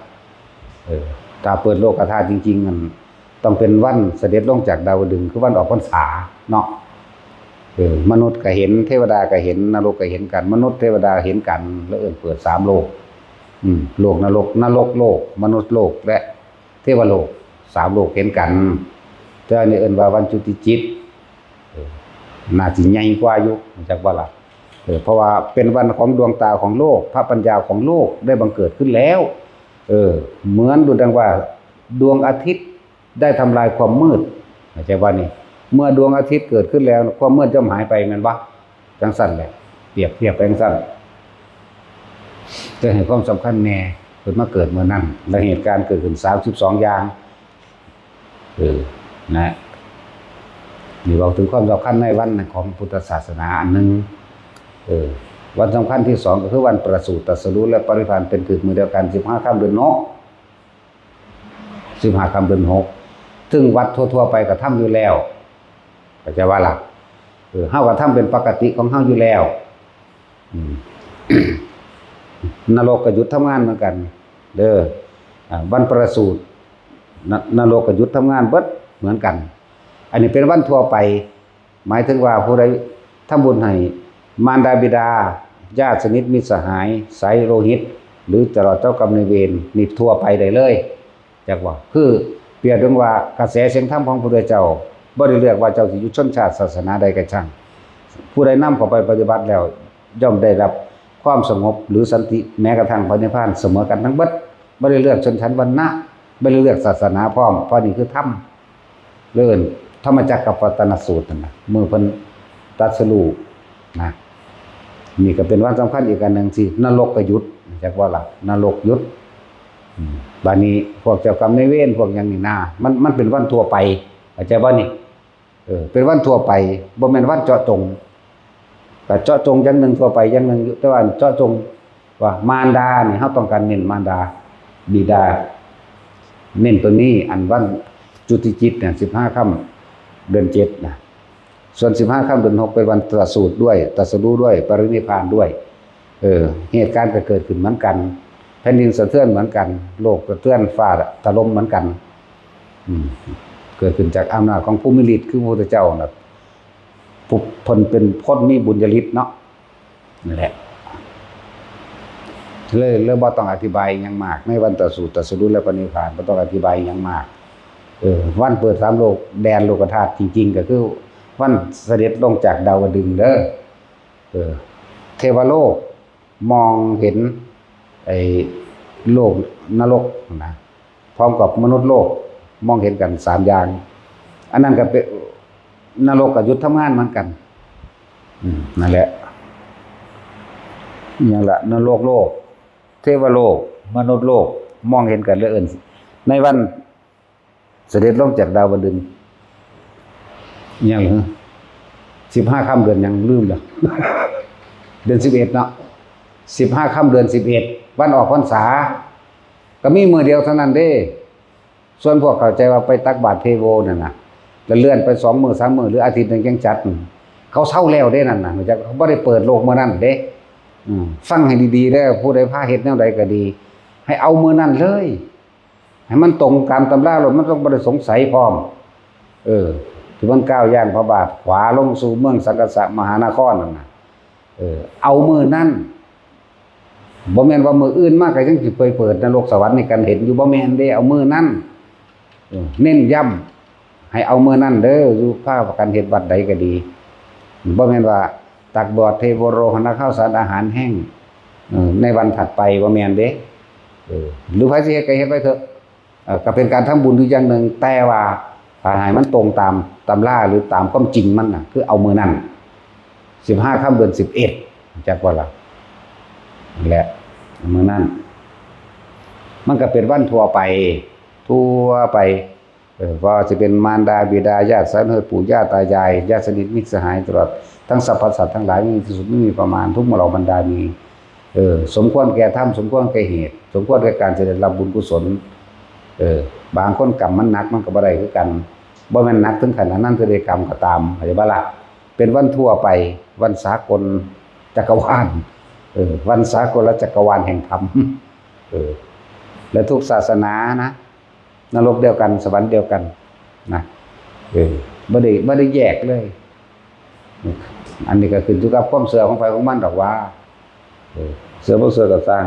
ເອີ ຖ້າເປີດໂລກະທາດຈິງໆ ນັ້ນ ຕ້ອງເປັນວັນສະເດັດລົງຈາກດາວະດຶງ ຄືວັນອອກພັນສາເນາະ. ເອີ ມະນຸດກະເຫັນ ເທວະດາກະເຫັນ ນະລົກກະເຫັນກັນ ມະນຸດເທວະດາເຫັນກັນ ແລ້ວເອີ້ນເປີດສາມໂລກ. ອືມ ໂລກນະລົກ ນະລົກໂລກ ມະນຸດໂລກ ແລະ ເທວະໂລກ ສາມໂລກເຫັນກັນ. ແຕ່ອັນນີ້ເອີ້ນວ່າວັນຈຸຕິຈິດ. ເອີ ໜ້າຊິໃຫຍ່ກວ່າຢູ່ ຮູ້ຈັກບໍ່ລະ? ເອີ ເພາະວ່າເປັນວັນຂອງດວງຕາຂອງໂລກ ພະປັນຍາຂອງໂລກໄດ້ບັງເກີດຂຶ້ນແລ້ວ. ເອີ ເໝືອນດຸດດັ່ງວ່າດວງອາທິດໄດ້ທຳລາຍຄວາມມືດ ເຂົ້າໃຈບໍ່ນີ້? ເມື່ອດວງອາທິດເກີດຂຶ້ນແລ້ວ ຄວາມມືດຍ່ອມຫາຍໄປ ແມ່ນບໍ່? ຈັ່ງຊັ້ນແຫຼະ ປຽບທຽບໄປຈັ່ງຊັ້ນ. ແຕ່ໃຫ້ຄວາມສຳຄັນແດ່ ເພິ່ນມາເກີດມື້ນັ້ນ ແລະ ເຫດການເກີດຂຶ້ນສາມສິບສອງຢ່າງ. ເອີ ນະ ນີ້ເວົ້າເຖິງຄວາມສຳຄັນໃນວັນຂອງພຸດທະສາສະໜາອັນໜຶ່ງ. ເອີ ວັນສຳຄັນທີສອງ ກໍຄືວັນປະສູດ ຕັດສະຮູ້ ແລະ ປະນິບພານ ເປັນຖືກມື້ດຽວກັນ ສິບຫ້າຄ່ຳເດືອນຫົກ ສິບຫ້າຄ່ຳເດືອນຫົກ ຊຶ່ງວັດທົ່ວໆໄປກໍທຳຢູ່ແລ້ວ ເຂົ້າໃຈວ່າລະ? ເອີ ເຮົາກໍທຳເປັນປົກກະຕິຂອງເຮົາຢູ່ແລ້ວ. ອືມ ນະລົກກໍຢຸດທຳງານເໝືອນກັນເດີ. ອາ ວັນປະສູດ ນະ ນະລົກກໍຢຸດທຳງານເບິດເໝືອນກັນ. ອັນນີ້ເປັນວັນທົ່ວໄປ ໝາຍເຖິງວ່າຜູ້ໃດທຳບຸນໃຫ້ມານດາບິດາ ຍາດສະໜິດມິດສະຫາຍ ສາຍໂລຫິດ ຫຼື ຕະຫຼອດເຈົ້າກຳນາຍເວນ ນີ້ທົ່ວໄປໄດ້ເລີຍ. ຈັກວ່າ ຄືປຽບເຖິງວ່າກະແສສຽງທຳຂອງພະພຸດທະເຈົ້າ ບໍ່ໄດ້ເລືອກວ່າເຈົ້າຊິຢູ່ຊົນຊາດສາສະໜາໃດກໍຊ່າງ, ຜູ້ໃດນຳເຂົ້າໄປປະຕິບັດແລ້ວ ຍ່ອມໄດ້ຮັບຄວາມສະຫງົບ ຫຼື ສັນຕິ ແມ້ກະທັ່ງພະນິບພານ ສະເໝີກັນທັງເບິດ, ບໍ່ໄດ້ເລືອກຊົນຊັ້ນວັນນະ, ບໍ່ໄດ້ເລືອກສາສະໜາພ້ອມ, ເພາະນີ້ຄືທຳ. ເອີ້ນທຳມະຈັກກະປະວັດຕະນະສູດນັ້ນນະ ມື້ເພິ່ນຕັດສະຮູ້ນະ. ນີ້ກໍເປັນວັນສຳຄັນອີກອັນໜຶ່ງທີ່ນະລົກກໍຢຸດ ຈັກວ່າລະ ນະລົກຢຸດ. ອືມ ບາດນີ້ພວກເຈົ້າກຳນາຍເວນ ພວກຫຍັງນີ້ນາ ມັນ ມັນເປັນວັນທົ່ວໄປ ເຂົ້າໃຈບໍ່ນີ້? ເອີ ເປັນວັນທົ່ວໄປ ບໍ່ແມ່ນວັນເຈາະຈົງ. ກໍເຈາະຈົງຢ່າງໜຶ່ງ ທົ່ວໄປຢ່າງໜຶ່ງຢູ່ ແຕ່ວ່າເຈາະຈົງວ່າມານດານີ້ ເຮົາຕ້ອງການເນັ້ນມານດາ ບິດາ ເນັ້ນຕົວນີ້. ອັນວັນຈຸຕິຈິດນະ ສິບຫ້າຄ່ຳເດືອນເຈັດນະ, ສ່ວນສິບຫ້າຄ່ຳເດືອນຫົກເປັນວັນປະສູດດ້ວຍ ຕັດສະຮູ້ດ້ວຍ ປະລິນິບພານດ້ວຍ. ເອີ ເຫດການກໍເກີດຂຶ້ນເໝືອນກັນ, ແຜ່ນດິນສະເທືອນເໝືອນກັນ, ໂລກສະເທືອນ, ຟ້າຖະຫຼົ່ມເໝືອນກັນ. ອືມ ເກີດຂຶ້ນຈາກອຳນາດຂອງຜູ້ມີລິດ ຄືພະພຸດທະເຈົ້ານະ ຜູ້ ເພິ່ນເປັນຄົນມີບຸນຍະລິດເນາະ. ນັ້ນແຫຼະ ເລີຍ ເລີຍບໍ່ຕ້ອງອະທິບາຍຫຍັງມາກ ໃນວັນຕະສູດ ຕັດສະຮູ້ ແລະ ປະນິບພານ ບໍ່ຕ້ອງອະທິບາຍຫຍັງມາກ. ເອີ ວັນເປີດສາມໂລກ ແດນໂລກະທາດ ຈິງໆ ກໍຄືວັນສະເດັດລົງຈາກດາວະດຶງເດີ. ເອີ ເທວະໂລກ ມອງເຫັນໄອ້ໂລກນະລົກນະ ພ້ອມກັບມະນຸດໂລກ ມອງເຫັນກັນສາມຢ່າງ. ອັນນັ້ນກໍເປັນ ນະລົກກໍຢຸດທຳງານເໝືອນກັນ. ອືມ ນັ້ນແຫຼະ ອີຫຍັງລະ ນະລົກໂລກ ເທວະໂລກ ມະນຸດໂລກ ມອງເຫັນກັນ ແລ້ວເອີ້ນໃນວັນ ສະເດັດລົງຈາກດາວະດຶງ ອີຫຍັງຫື ສິບຫ້າຄ່ຳເດືອນຫຍັງ ລືມແລ້ວ ເດືອນສິບເອັດເນາະ ສິບຫ້າຄ່ຳເດືອນສິບເອັດ ວັນອອກພັນສາ ກໍມີມື້ດຽວເທົ່ານັ້ນເດ້. ສ່ວນພວກເຂົ້າໃຈວ່າໄປຕັກບາດເທໂວນັ້ນນະ ແລ້ວເລື່ອນໄປສອງມື້ສາມມື້ ຫຼື ອາທິດໜຶ່ງຈັ່ງຈັດ ເຂົາເຊົາແລ້ວເດ້ນັ້ນນະ ຮູ້ຈັກ ເຂົາບໍ່ໄດ້ເປີດໂລກມື້ນັ້ນເດ້. ອືມ ຟັງໃຫ້ດີໆເດີ ຜູ້ໃດພາເຮັດແນວໃດກໍດີ ໃຫ້ເອົາມື້ນັ້ນເລີຍ ໃຫ້ມັນຕົງຕາມຕຳລາໂລດ ມັນຕ້ອງບໍ່ໄດ້ສົງໄສພ້ອມ. ເອີ ທີ່ມັນກ້າວຍ່າງພະບາດຂວາລົງສູ່ເມືອງສັງກະສະມະຫານະຄອນນັ້ນນະ ເອີ ເອົາມື້ນັ້ນ ບໍ່ແມ່ນວ່າມື້ອື່ນມາກໍຍັງຊິໄປເປີດນະລົກສະຫວັນໃຫ້ກັນເຫັນຢູ່ ບໍ່ແມ່ນເດ້ ເອົາມື້ນັ້ນ. ເອີ ເນັ້ນຢ້ຳ ໃຫ້ເອົາມື້ນັ້ນເດີ ຢູ່ພາກັນເຮັດວັດໃດກໍດີ ບໍ່ແມ່ນວ່າຕັກບາດເທໂວໂຣຫະນະຄາວສານອາຫານແຫ້ງ ເອີ ໃນວັນຖັດໄປ ບໍ່ແມ່ນເດ້. ເອີ ຫຼືໃຜຊິເຮັດກໍເຮັດໄວ້ເຖາະ ເອີ ກໍເປັນການທຳບຸນຢູ່ຢ່າງໜຶ່ງ ແຕ່ວ່າຖ້າໃຫ້ມັນຕົງຕາມຕຳລາ ຫຼືຕາມຄວາມຈິງມັນນະ ຄືເອົາມື້ນັ້ນ ສິບຫ້າຄ່ຳເດືອນສິບເອັດ ຈັກວ່າລະ ແລະ ມື້ນັ້ນ ມັນກໍເປັນວັນທົ່ວໄປ ທົ່ວໄປ ເອີ ບໍ່ວ່າຊິເປັນມານດາ ບິດາ ຍາດສາຍເລືອດ ປູ່ຍ່າຕາຍາຍ ຍາດສະໜິດມິດສະຫາຍ ຕະຫຼອດທັງສັບພະສັດທັງຫຼາຍ ບໍ່ມີທີ່ສຸດ ບໍ່ມີປະມານ ທຸກໝູ່ເຫຼົ່າບັນດາມີ ເອີ ສົມຄວນແກ່ທຳ ສົມຄວນແກ່ເຫດ ສົມຄວນແກ່ການຈະໄດ້ຮັບບຸນກຸສົນ. ເອີ ບາງຄົນກຳມັນໜັກ ມັນກໍບໍ່ໄດ້ຄືກັນ ບໍ່ແມ່ນໜັກເຖິງຂັ້ນອະນັນຕະເດກຳກໍຕາມ ເຂົ້າໃຈບໍ່ລະ? ເປັນວັນທົ່ວໄປ ວັນສາກົນຈັກກະວານ ເອີ ວັນສາກົນລະຈັກກະວານແຫ່ງທຳ ເອີ ແລະ ທຸກສາສະໜານະ ນະລົກດຽວກັນ ສະຫວັນດຽວກັນນະ ເອີ ບໍ່ໄດ້ ບໍ່ໄດ້ແຍກເລີຍ. ອັນນີ້ກໍຂຶ້ນຢູ່ກັບຄວາມເຊື່ອຂອງໃຜຂອງມັນດອກວ່າ ເອີ ເຊື່ອບໍ່ເຊື່ອກໍຊ່າງ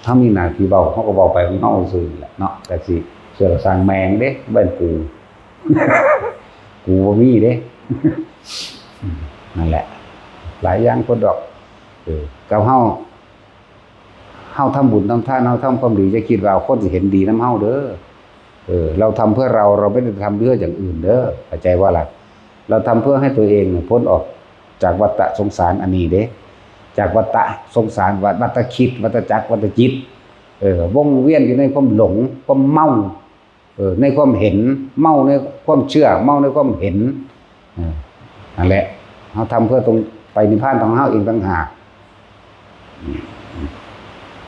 ເຮົາມີໜ້າທີ່ເວົ້າ ເຮົາກໍເວົ້າໄປຂອງເຮົາຊື່ນີ້ແຫຼະເນາະ. ແຕ່ຊິເຊື່ອກໍຊ່າງແມ່ງເດ້ ແມ່ນກູ ກູບໍ່ມີເດ້. ນັ້ນແຫຼະ ຫຼາຍຢ່າງໂພດດອກ. ເອີ ກັບເຮົາ ເຮົາທຳບຸນທຳທານ ເຮົາທຳຄວາມດີ ຢ່າຄິດວ່າຄົນຊິເຫັນດີນຳເຮົາເດີ. ເອີ ເຮົາທຳເພື່ອເຮົາ ເຮົາບໍ່ໄດ້ທຳເພື່ອຢ່າງອື່ນເດີ ເຂົ້າໃຈບໍ່ລະ? ເຮົາທຳເພື່ອໃຫ້ຕົວເອງພົ້ນອອກຈາກວັດຕະສົງສານອັນນີ້ເດ້ ຈາກວັດຕະສົງສານ ວັດ ວັດຕະຄິດ ວັດຕະຈັກ ວັດຕະຈິດ ເອີ ວົງວຽນຢູ່ໃນຄວາມຫຼົງ ຄວາມເມົາ ເອີ ໃນຄວາມເຫັນ ເມົາໃນຄວາມເຊື່ອ ເມົາໃນຄວາມເຫັນ. ເອີ ນັ້ນແຫຼະ ເຮົາທຳເພື່ອຕົງໄປນິບພານຂອງເຮົາເອງຕ່າງຫາກ.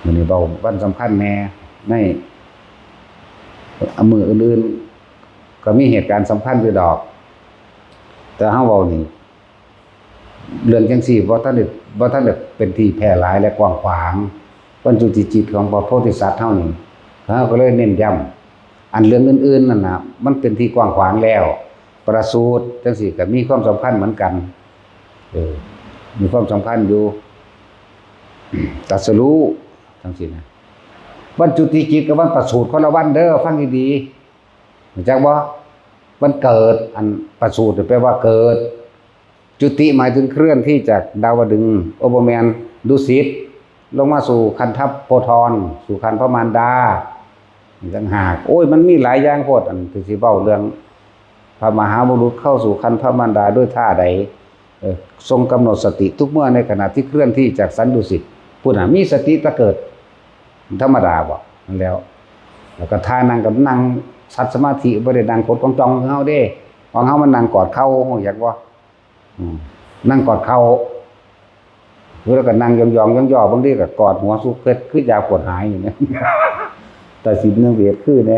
ມື້ນີ້ເວົ້າວັນສຳຄັນແດ່ ໃນມື້ອື່ນໆກໍມີເຫດການສຳຄັນຢູ່ດອກ ແຕ່ເຮົາເວົ້ານີ້ ເລື່ອງຈັ່ງຊີ້ບໍ່ທັນໄດ້ ບໍ່ທັນໄດ້ເປັນທີ່ແຜ່ຫຼາຍ ແລະ ກວ້າງຂວາງ. ວັນຈຸຕິຈິດຂອງພະໂພທິສັດເຮົານີ້ ເຮົາກໍເລີຍເນັ້ນຢ້ຳ. ອັນເລື່ອງອື່ນໆນັ້ນນະ ມັນເປັນທີ່ກວ້າງຂວາງແລ້ວ. ປະສູດຈັ່ງຊີ້ກໍມີຄວາມສຳຄັນເໝືອນກັນ ເອີ ມີຄວາມສຳຄັນຢູ່ ຕັດສະຮູ້ຈັ່ງຊີ້ນະ. ວັນຈຸຕິຈິດກັບວັນປະສູດຄົນລະວັນເດີ ຟັງດີໆ ຮູ້ຈັກບໍ່? ວັນເກີດ ອັນປະສູດແປວ່າເກີດ ຈຸຕິໝາຍເຖິງເຄື່ອນທີ່ຈາກດາວະດຶງ ໂອ ບໍ່ແມ່ນ ດຸສິດ ລົງມາສູ່ຄັນທະໂພທອນ ສູ່ຄັນພະມານດາ ອີກຕ່າງຫາກ. ໂອ້ຍ ມັນມີຫຼາຍຢ່າງໂພດ ອັນທີ່ຊິເວົ້າເລື່ອງພະມະຫາບຸລຸດເຂົ້າສູ່ຄັນພະມານດາໂດຍທ່າໃດ. ເອີ ຊົງກຳນົດສະຕິທຸກເມື່ອໃນຂະນະທີ່ເຄື່ອນທີ່ຈາກສັນດຸສິດ ພຸ້ນນະ ມີສະຕິແຕ່ເກີດ ທຳມະດາບໍ່? ນັ້ນແລ້ວ ແລ້ວກໍທ່ານັ່ງກໍນັ່ງສັດສະມາທິ ບໍ່ໄດ້ນັ່ງກົດກອງຈ້ອງຄືເຮົາເດ້. ຂອງເຮົາມັນນັ່ງກອດເຂົ່າ ຮູ້ຈັກບໍ່? ອືມ ນັ່ງກອດເຂົ່າ ແລ້ວກໍນັ່ງຢອງໆ ຍໍໆ ບາງທີກໍກອດຫົວສຸກເພັດ ຄືຢາປວດຫາຍນີ້ນະ. ຕາສິນຍັງເວດຄືແດ່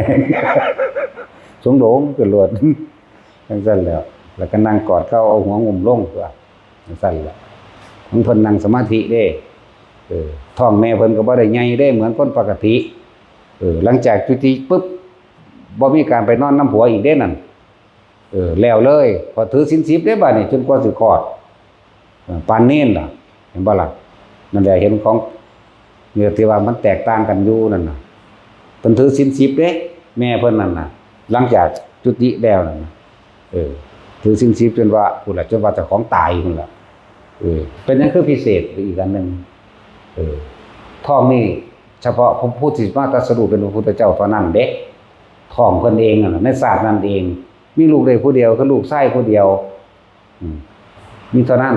ສົງໂດງຂຶ້ນໂລດ ຈັ່ງຊັ້ນແຫຼະ. ແລ້ວກໍນັ່ງກອດເຂົ່າ ເອົາຫົວງຸ້ມລົງຕົວະ ຈັ່ງຊັ້ນແຫຼະ. ຂອງເພິ່ນນັ່ງສະມາທິເດ້. ເອີ ທ້ອງແມ່ເພິ່ນກໍບໍ່ໄດ້ໃຫຍ່ເດ້ ເໝືອນຄົນປົກກະຕິ. ເອີ ຫຼັງຈາກຈຸຕິປຶບ ບໍ່ມີການໄປນອນນຳຜົວອີກເດ້ນັ້ນ. ເອີ ແລ້ວເລີຍ ເພາະຖືສິນສິບເດ້ບາດນີ້ ຈົນກວ່າຊິຄອດ. ເອີ ປານເນນລະ ເຫັນບໍ່ລະ? ນັ້ນແຫຼະ ເຫັນຂອງ ນີ້ທີ່ວ່າມັນແຕກຕ່າງກັນຢູ່ນັ້ນນະ ເພິ່ນຖືສິນສິບເດ້ ແມ່ເພິ່ນນັ້ນນະ ຫຼັງຈາກຈຸຕິແລ້ວນັ້ນນະ. ເອີ ຖືສິນສິບຈົນວ່າ ພຸ້ນລະ ຈົນວ່າເຈົ້າຂອງຕາຍພຸ້ນລະ. ເອີ ເປັນຫຍັງຄືພິເສດອີກອັນໜຶ່ງ? ເອີ ທ້ອງນີ້ສະເພາະຜູ້ທີ່ມາຕັດສະຮູ້ເປັນພະພຸດທະເຈົ້າເທົ່ານັ້ນເດ້. ທ້ອງເພິ່ນເອງນັ້ນນະ ໃນຊາດນັ້ນເອງ ມີລູກໄດ້ຜູ້ດຽວ ຄືລູກຊາຍຜູ້ດຽວ. ອືມ ມີເທົ່ານັ້ນ.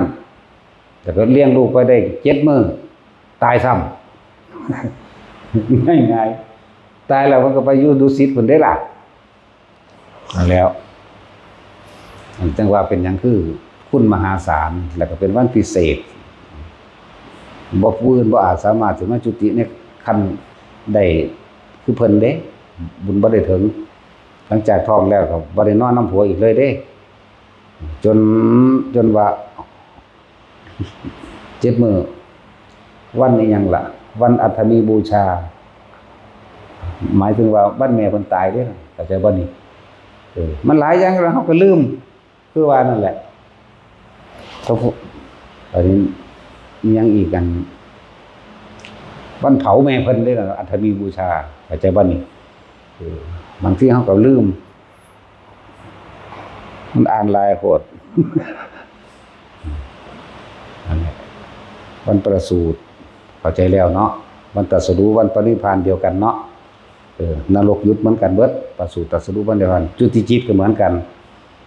ແລ້ວກໍລ້ຽງລູກໄປໄດ້ເຈັດມື້ ຕາຍຊ້ຳ ງ່າຍໆ. ຕາຍແລ້ວມັນກໍໄປຢູ່ດຸສິດພຸ້ນເດ້ລະ. ນັ້ນແຫຼະ ອັນຈັ່ງວ່າເປັນຫຍັງຄືຄຸນມະຫາສານ ແລ້ວກໍເປັນວັນພິເສດ. ບໍ່ ຜູ້ອື່ນບໍ່ອາດສາມາດຊິມາຈຸຕິໃນຄັນໄດ້ຄືເພິ່ນເດ້ ບຸນບໍ່ໄດ້ເຖິງ. ຫຼັງຈາກທ້ອງແລ້ວກໍບໍ່ໄດ້ນອນນຳຜົວອີກເລີຍເດ້ ຈົນ ຈົນວ່າ ເຈັດມື້ ວັນອີ່ຫຍັງລະ ວັນອັດຖະມີບູຊາ ໝາຍເຖິງວ່າວັນແມ່ເພິ່ນຕາຍເດ້ ເຂົ້າໃຈບໍ່ນີ້? ເອີ ມັນຫຼາຍຢ່າງ ເຮົາກໍລືມ ຄືວ່ານັ້ນແຫຼະ. ກໍ ອັນນີ້ອີ່ຫຍັງອີກ ອັນ ວັນເຜົາແມ່ເພິ່ນເດ້ ອັດຖະມີບູຊາ ເຂົ້າໃຈບໍ່ນີ້? ເອີ ບາງທີເຮົາກໍລືມ ມັນອ່ານຫຼາຍໂພດ. ອັນນີ້ ວັນປະສູດ ເຂົ້າໃຈແລ້ວເນາະ ວັນຕັດສະຮູ້ ວັນປະນິບພານດຽວກັນເນາະ. ເອີ ນະລົກຢຸດເໝືອນກັນເບິດ ປະສູດຕັດສະຮູ້ ວັນດຽວກັນ. ຈຸຕິຈິດກໍເໝືອນກັນ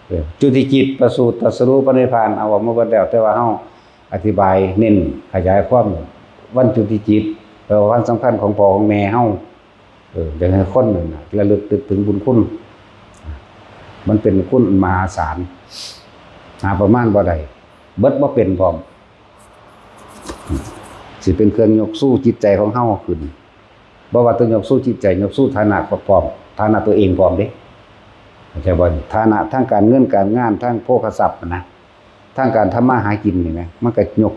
ເອີ ຈຸຕິຈິດ ປະສູດ ຕັດສະຮູ້ ປະນິບພານ ເອົາອອກມາເບິດແລ້ວ ແຕ່ວ່າເຮົາອະທິບາຍເນັ້ນຂະຫຍາຍຄວາມວັນຈຸຕິຈິດ ແປວ່າວັນສຳຄັນຂອງພໍ່ຂອງແມ່ເຮົາ. ເອີ ຢາກໃຫ້ຄົນນັ້ນນະລະລຶກນຶກເຖິງບຸນຄຸນ ມັນເປັນຄຸນມະຫາສານ ຫາປະມານບໍ່ໄດ້ ເບິດບໍ່ເປັນພ້ອມ. ຊິເປັນເຄື່ອງຍົກຊູ່ຈິດໃຈຂອງເຮົາຂຶ້ນ ບໍ່ວ່າແຕ່ຍົກຊູ່ຈິດໃຈ ຍົກຊູ່ຖານະກໍພ້ອມ ຖານະຕົວເອງພ້ອມເດ້ ເຂົ້າໃຈບໍ່? ຖານະທາງການເງິນການງານ ທາງໂພຄະຊັບນະ ທາງການທຳມາຫາກິນນີ້ນະ ມັນກໍຍົກ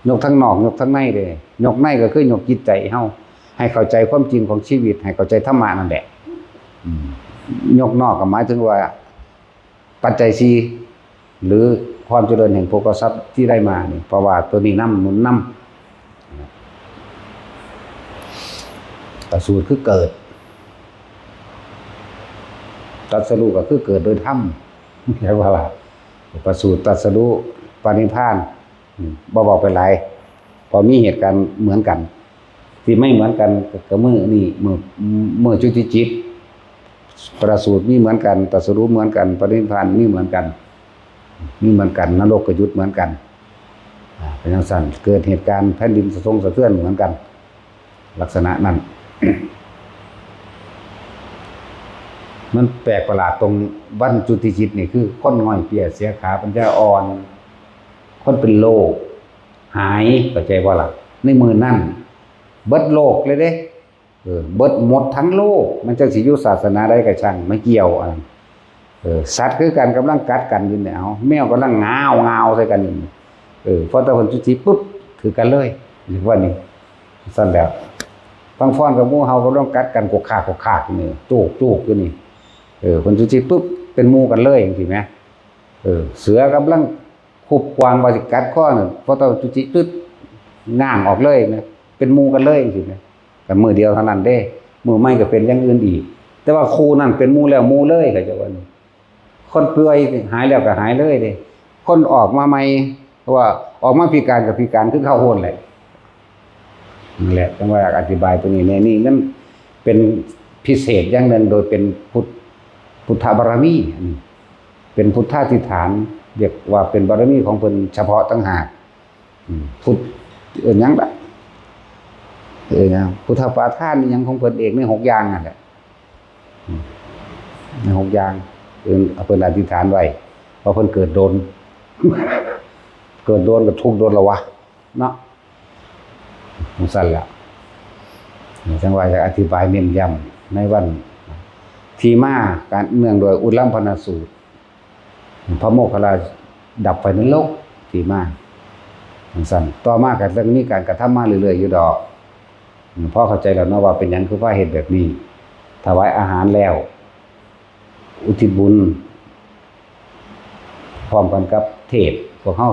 ຍົກທັງນອກ ຍົກທັງໃນເດ້. ຍົກໃນກໍຄືຍົກຈິດໃຈເຮົາ ໃຫ້ເຂົ້າໃຈຄວາມຈິງຂອງຊີວິດ ໃຫ້ເຂົ້າໃຈທຳມະນັ້ນແຫຼະ. ອືມ ຍົກນອກກໍໝາຍເຖິງວ່າ ປັດໄຈສີ່ ຫຼື ຄວາມຈະເລີນແຫ່ງໂພຄະຊັບທີ່ໄດ້ມານີ້ ເພາະວ່າໂຕນີ້ນຳ ໜູນນຳ. ປະສູດຄືເກີດ ຕັດສະຮູ້ກໍຄືເກີດໂດຍທຳ ແປວ່າ ປະສູດ ຕັດສະຮູ້ ປະນິບພານ. ອືມ ບໍ່ເວົ້າໄປຫຼາຍ ເພາະມີເຫດການເໝືອນກັນ. ທີ່ໄມ່ເໝືອນກັນກໍ ກໍມື້ນີ້ ມື້ ມື້ຈຸຕິຈິດ ປະສູດມີເໝືອນກັນ ຕັດສະຮູ້ເໝືອນກັນ ປະນິບພານມີເໝືອນກັນ ມີເໝືອນກັນ ນະລົກກໍຢຸດເໝືອນກັນ. ອາ ເປັນຈັ່ງຊັ້ນ ເກີດເຫດການແຜ່ນດິນສະທົງສະເທືອນເໝືອນກັນ ລັກສະນະນັ້ນ. ມັນແປກປະຫຼາດຕົງວັນຈຸຕິຈິດນີ້ ຄືຄົນງ່ອຍເປ້ຍເສຍຂາ ປັນຍາອ່ອນ ຄົນເປັນໂລກຫາຍ ເຂົ້າໃຈບໍ່ລະ? ໃນມື້ນັ້ນເບິດໂລກເລີຍເດ້. ເອີ ເບິດໝົດທັງໂລກ ມັນຈັກຊິຢູ່ສາສະໜາໃດກໍຊ່າງ ມາກ່ຽວອັນນັ້ນ. ເອີ ສັດຄືກັນກຳລັງກັດກັນຢູ່ນີ້ ເອົາ ແມວກຳລັງງາວໆໃສ່ກັນຢູ່ນີ້. ເອີ ພໍແຕ່ເພິ່ນຈຸຕິປຶບ ຖືກກັນເລີຍ ວ່ານີ້. ຊັ້ນແລ້ວ ພັງຟອນກັບງູເຫົ່າກຳລັງກັດກັນໂຄກຄາກໆຢູ່ນີ້ ໂຈກໆຢູ່ນີ້. ເອີ ເພິ່ນຈຸຕິປຶບ ເປັນໝູ່ກັນເລີຍ ຈັ່ງຊີ້ແໝ. ເອີ ເສືອກຳລັງ ຄຸບກວາງວ່າຊິກັດຄໍນັ້ນ ພໍຕອນຈຸຕິຕຶດ ຫງ່າງອອກເລີຍນະ ເປັນໝູ່ກັນເລີຍຈັ່ງຊີ້ນະ. ກັນມື້ດຽວເທົ່ານັ້ນເດ້ ມື້ໃໝ່ກໍເປັນຢ່າງອື່ນອີກ ແຕ່ວ່າຄູ່ນັ້ນເປັນໝູ່ແລ້ວໝູ່ເລີຍ ເຂົາເຈົ້າວ່ານີ້. ຄົນປ່ວຍຫາຍແລ້ວກໍຫາຍເລີຍເດ້ ຄົນອອກມາໃໝ່ ເພາະວ່າອອກມາພິການກໍພິການຄືເກົ່າໂພດແຫຼະ. ນັ້ນແຫຼະ ຈັ່ງວ່າຢາກອະທິບາຍຕົວນີ້ແດ່ ນີ້ມັນເປັນພິເສດຢ່າງໜຶ່ງ ໂດຍເປັນພຸດ ພຸດທະບາລະມີ ອັນນີ້ເປັນພຸດທາທິຖານ ຮຽກວ່າເປັນບາລະມີຂອງເພິ່ນສະເພາະຕ່າງຫາກ. ອືມ ພຸດ ເອີ້ນຫຍັງລະ ເອີ້ນຫຍັງ ພຸດທະປາທານອີ່ຫຍັງຂອງເພິ່ນເອງ ໃນຫົກຢ່າງນັ້ນແຫຼະ. ອືມ ໃນຫົກຢ່າງ ເອີ້ນ ເພິ່ນອະທິຖານໄວ້ ວ່າເພິ່ນເກີດດົນ ເກີດດົນກໍທຸກດົນລະວະ ເນາະ ຈັ່ງຊັ້ນລະ. ຈັ່ງວ່າຢາກອະທິບາຍເນັ້ນຢ້ຳໃນວັນ ທີ່ມາການເນື່ອງໂດຍອຸລັມພະນະສູດ ພະໂມກຂະລາດ ດັບໄຟນະລົກ ທີ່ມາຈັ່ງຊັ້ນ. ຕໍ່ມາກໍເລີ່ມມີການກະທຳມາເລື້ອຍໆຢູ່ດອກ ພໍເຂົ້າໃຈແລ້ວເນາະວ່າເປັນຫຍັງຄືພາເຮັດແບບນີ້ ຖວາຍອາຫານແລ້ວ ອຸທິດບຸນ ພ້ອມກັນກັບເທດ ພວກເຮົາ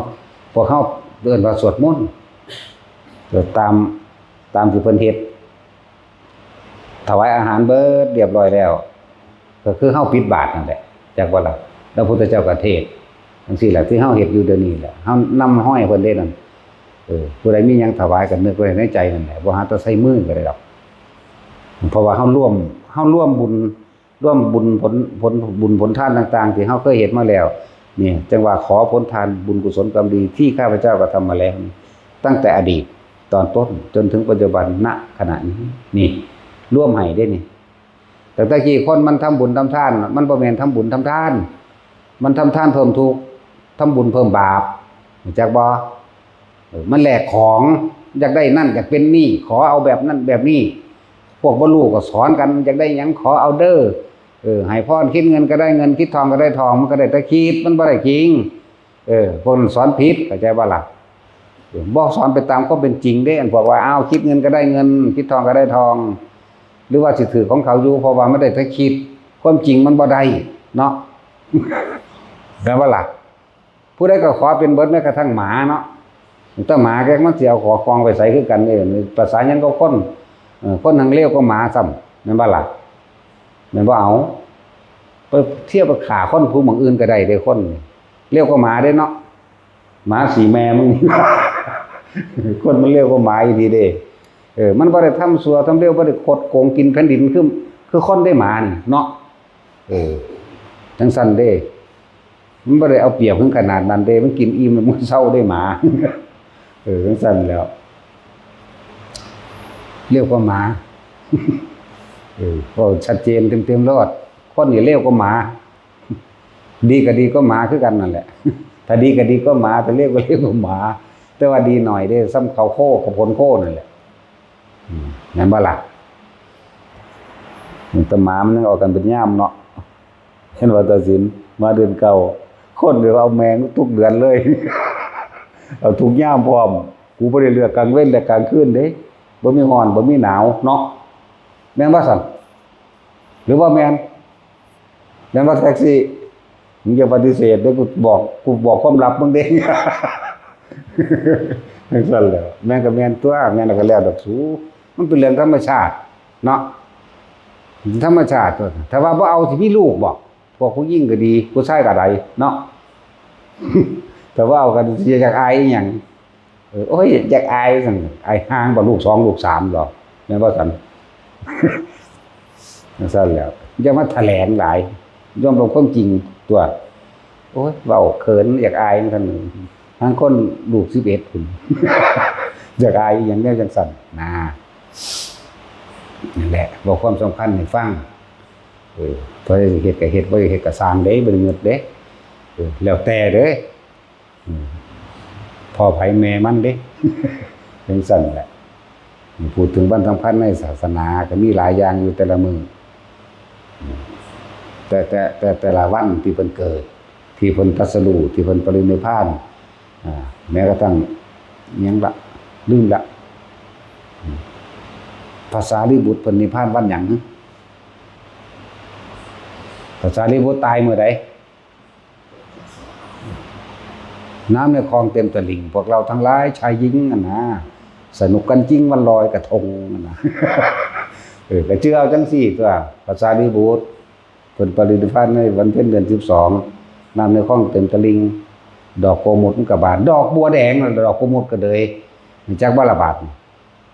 ພວກເຮົາເອີ້ນວ່າສວດມົນ ເອີ ຕາມ ຕາມທີ່ເພິ່ນເຮັດ ຖວາຍອາຫານເບິດລຽບລ້ອຍແລ້ວ ກໍຄືເຮົາປິດບາດນັ້ນແຫຼະ ຈັກບໍ່ລະ? ແລ້ວພຸດທະເຈົ້າກໍເທດ ຈັ່ງຊີ້ແຫຼະ ທີ່ເຮົາເຮັດຢູ່ດຽວນີ້ແຫຼະ ເຮົານຳຮອຍເພິ່ນເດ້ນັ້ນ. ເອີ ຜູ້ໃດມີຫຍັງຖວາຍກໍນຶກໄວ້ໃນໃຈນັ້ນແຫຼະ ບໍ່ຫາແຕ່ໃຊ້ມືກໍໄດ້ດອກ ເພາະວ່າເຮົາລວມ ເຮົາລວມບຸນ ລວມບຸນຜົນ ຜົນ ບຸນຜົນທານຕ່າງໆ ທີ່ເຮົາເຄີຍເຮັດມາແລ້ວນີ້ ຈັ່ງວ່າຂໍຜົນທານບຸນກຸສົນຄວາມດີທີ່ຂ້າພະເຈົ້າກະທຳມາແລ້ວນີ້ ຕັ້ງແຕ່ອະດີດຕອນຕົ້ນຈົນເຖິງປັດຈຸບັນ ນະຂະນະນີ້ ນີ້ລວມໃຫ້ເດ້ນີ້. ແຕ່ຕະກີ້ຄົນມັນທຳບຸນທຳທານ ມັນບໍ່ແມ່ນທຳບຸນທຳທານ ມັນທຳທານເພີ່ມທຸກ ທຳບຸນເພີ່ມບາບ ຮູ້ຈັກບໍ່? ເອີ ມັນແລກຂອງ ຢາກໄດ້ນັ້ນ ຢາກເປັນນີ້ ຂໍເອົາແບບນັ້ນແບບນີ້ ພວກບໍ່ຮູ້ກໍສອນກັນ ຢາກໄດ້ຫຍັງຂໍເອົາເດີ ເອີ ໃຫ້ພອນ ຄິດເງິນກໍໄດ້ເງິນ ຄິດທອງກໍໄດ້ທອງ ມັນກໍໄດ້ແຕ່ຄິດ ມັນບໍ່ໄດ້ຈິງ. ເອີ ພວກນັ້ນສອນຜິດ ເຂົ້າໃຈບໍ່ລະ? ເອີ ບໍ່ສອນໄປຕາມຄວາມເປັນຈິງເດ້ ອັນພວກວ່າ ອ້າວ ຄິດເງິນກໍໄດ້ເງິນ ຄິດທອງກໍໄດ້ທອງ ຫຼືວ່າຊິຖືກຂອງເຂົາຢູ່ ເພາະວ່າມັນໄດ້ແຕ່ຄິດ ຄວາມຈິງມັນບໍ່ໄດ້ເນາະ ແມ່ນບໍ່ລະ? ຜູ້ໃດກໍຂໍເປັນເບິດ ແມ້ກະທັ່ງໝາເນາະ ແຕ່ໝາແກມັນຊິເອົາຂອງໄປໃສຄືກັນເດ້ ປະສາຫຍັງກັບຄົນ ເອີ ຄົນຫັ້ນເລວກວ່າໝາຊ້ຳ ແມ່ນບໍ່ລະ? ແມ່ນບໍ່? ເອົາ ໄປທຽບໄປຂ້າຄົນຜູ້ໝ່ອງອື່ນກໍໄດ້ເດ້ ຄົນນີ້ເລວກວ່າໝາເດ້ເນາະ ໝາສີແມ່ມຶງ ຄົນມັນເລວກວ່າໝາອີ່ຫຼີເດ້ ເອີ ມັນບໍ່ໄດ້ທຳຊົ່ວທຳເລວ ບໍ່ໄດ້ຄົດໂກງກິນແຜ່ນດິນ ຄື ຄືຄົນເດ້ໝານີ້ເນາະ ເອີ ຈັ່ງຊັ້ນເດ້. ມັນບໍ່ໄດ້ເອົາປຽບເຖິງຂະໜາດນັ້ນເດ້ ມັນກິນອີ່ມແລ້ວມັນເຊົາເດ້ໝາ ເອີ ຈັ່ງຊັ້ນແລ້ວ ເລວກວ່າໝາ ເອີ ເວົ້າຊັດເຈນເຕັມໆໂລດ ຄົນນີ້ເລວກວ່າໝາ ດີກໍດີກວ່າໝາຄືກັນນັ້ນແຫຼະ ຖ້າດີກໍດີກວ່າໝາ ຖ້າເລວກໍເລວກວ່າໝາ ແຕ່ວ່າດີໜ້ອຍເດ້ ສ່ຳເຂົ້າໂຄກັບຜົນໂຄນັ້ນແຫຼະ ອືມ ແມ່ນບໍ່ລະ? ແຕ່ໝາມັນຍັງອອກກັນເປັນຍາມເນາະ ເຫັນວ່າຕາສິນມາເດືອນເກົ້າ ຄົນເລີຍເອົາແມ່ງທຸກເດືອນເລີຍ ເອົາທຸກຍາມພ້ອມ ກູບໍ່ໄດ້ເລືອກກາງເວັນ ແລະ ກາງຄືນເດ້ ບໍ່ມີຮ້ອນ ບໍ່ມີໜາວເນາະ ແມ່ນບໍ່ຊັ້ນ? ຫຼືບໍ່ແມ່ນ? ແມ່ນບໍ່ແທັກຊີ? ມຶງຢ່າປະຕິເສດເດີ້ ກູບອກ ກູບອກຄວາມລັບມຶງເດ້. ຈັ່ງຊັ້ນແຫຼະ ແມ່ນກໍແມ່ນຕົວະ ແມ່ນແລ້ວກໍແລ້ວດອກສູ ມັນເປັນເລື່ອງທຳມະຊາດເນາະ ທຳມະຊາດຕົວະ. ຖ້າວ່າບໍ່ເອົາ ຊິມີລູກບໍ່? ພວກຜູ້ຍິງກໍດີ ຜູ້ຊາຍກໍໄດ້ເນາະ ຖ້າວ່າເອົາກັນ ຊິຢາກອາຍອີ່ຫຍັງ? ເອີ ໂອ້ຍ ຢາກອາຍຊັ້ນ ອາຍຫ່າງບໍ່ ລູກສອງລູກສາມດອກ ແມ່ນບໍ່ຊັ້ນ? ຈັ່ງຊັ້ນແຫຼະ ຢ່າມາຖະແຫຼງຫຼາຍ ຍອມຮັບຄວາມຈິງຕົວະ. ໂອ້ຍ ເວົ້າເຂີນ ຢາກອາຍຈັ່ງຊັ້ນ ບາງຄົນລູກສິບເອັດພຸ້ນ ຢາກອາຍອີ່ຫຍັງແນວຈັ່ງຊັ້ນນາ. ນັ້ນແຫຼະ ເວົ້າຄວາມສຳຄັນໃຫ້ຟັງ. ເອີ ໃຜເຮັດກໍເຮັດ ບໍ່ເຮັດກໍຊ່າງເດ້ ບໍ່ໄດ້ຍຶດເດ້ ເອີ ແລ້ວແຕ່ເດ້ ອືມ ພໍ່ໃຜແມ່ມັນເດ້ ຈັ່ງຊັ້ນແຫຼະ. ນີ້ ພູດເຖິງວັນສຳຄັນໃນສາສະໜາ ກໍມີຫຼາຍຢ່າງຢູ່ແຕ່ລະມື້ ອືມ ແຕ່ ແຕ່ ແຕ່ ແຕ່ລະວັນທີ່ເພິ່ນເກີດ ທີ່ເພິ່ນຕັດສະຮູ້ ທີ່ເພິ່ນປະລິນິບພານ ອາ ແມ້ກະທັ້ງຫຍັງລະ ລືມລະ ອືມ ພະສາລີບຸດເພິ່ນນິບພານວັນຫຍັງ? ພະສາລີບຸດຕາຍມື້ໃດ? ນ້ຳໃນຄອງເຕັມຕະລິ່ງ ພວກເຮົາທັງຫຼາຍຊາຍຍິງຫັ້ນນາ ສະໜຸກກັນຈິງວັນລອຍກະທົງຫັ້ນນາ. ເອີ ກະຈື່ເອົາຈັ່ງຊີ້ຕົວະ ພະສາລີບຸດ ເພິ່ນປະລິນິບພານໃນວັນເພັນເດືອນສິບສອງ ນ້ຳໃນຄອງເຕັມຕະລິ່ງ ດອກໂກມຸດມັນກະບານ ດອກບົວແດງ ດອກໂກມຸດກະເດີຍ ຮູ້ຈັກບໍ່ລະບາດນີ້?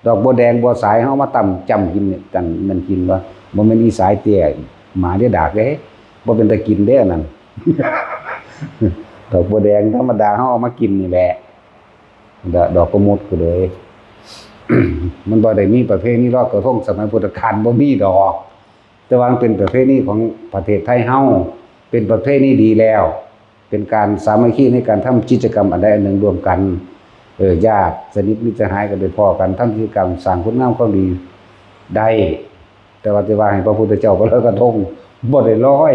ດອກບົວແດງບົວສາຍ ເຮົາເອົາມາຕຳຈ້ຳກິນນີ້ ຈັ່ງແມ່ນກິນວ່າ ບໍ່ແມ່ນອີສາຍເຕ້ຍ ໝາເດດາກເດ້ ບໍ່ເປັນຕາກິນເດ້ອັນນັ້ນ. ດອກບົວແດງທຳມະດາ ເຮົາເອົາມາກິນນີ້ແຫຼະ ດອກ ດອກໂກມຸດກະເດີຍ ມັນບໍ່ໄດ້ມີປະເພນີລອຍກະທົງສະໄໝພຸດທະການ ບໍ່ມີດອກ. ແຕ່ວ່າມັນເປັນປະເພນີຂອງປະເທດໄທເຮົາ ເປັນປະເພນີດີແລ້ວ ເປັນການສາມັກຄີໃນການທຳກິດຈະກຳອັນໃດອັນໜຶ່ງຮ່ວມກັນ ເອີ ຍາດສະໜິດມິດສະຫາຍກໍໄດ້ພໍ້ກັນ ທຳກິດຈະກຳສ້າງຄຸນງາມຄວາມດີໄດ້. ແຕ່ວ່າ ແຕ່ວ່າໃຫ້ພະພຸດທະເຈົ້າໄປລອຍກະທົງ ບໍ່ໄດ້ລອຍ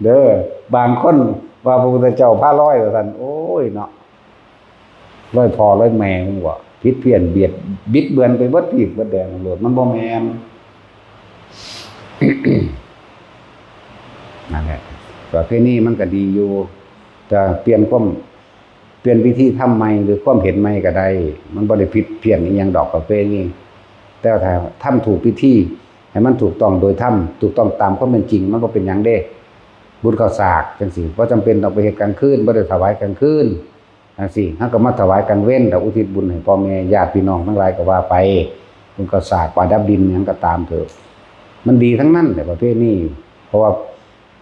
ເດີ້. ບາງຄົນວ່າພະພຸດທະເຈົ້າພາລອຍວ່າຊັ້ນ ໂອ້ຍເນາະ ລອຍພໍ່ລອຍແມ່ມຶງບໍ ຜິດພຽນບຽດ ບິດເບືອນໄປເບິດພີກເບິດແດນໂລດ ມັນບໍ່ແມ່ນ. ນັ້ນແຫຼະ ປະເພນີມັນກະດີຢູ່ ແຕ່ປ່ຽນຄວາມ ປ່ຽນວິທີທຳໃໝ່ ຫຼື ຄວາມເຫັນໃໝ່ກະໄດ້ ມັນບໍ່ໄດ້ຜິດພຽນອີ່ຫຍັງດອກປະເພນີ. ແຕ່ວ່າຖ້າທຳຖືກວິທີ ໃຫ້ມັນຖືກຕ້ອງໂດຍທຳ ຖືກຕ້ອງຕາມຄວາມເປັນຈິງ ມັນບໍ່ເປັນຫຍັງເດ້. ບຸນເຂົ້າສາກຈັ່ງຊີ້ ບໍ່ຈຳເປັນຕ້ອງໄປເຮັດກາງຄືນ ບໍ່ໄດ້ຖວາຍກາງຄືນ. ຈັ່ງຊີ້ ເຮົາກໍມາຖວາຍກາງເວັນ ແລ້ວອຸທິດບຸນໃຫ້ພໍ່ແມ່ຍາດພີ່ນ້ອງທັງຫຼາຍກໍວ່າໄປ ບຸນເຂົ້າສາກ ປະດັບດິນ ຫຍັງກໍຕາມເທີະ ມັນດີທັງນັ້ນແຫຼະປະເພນີ. ເພາະວ່າ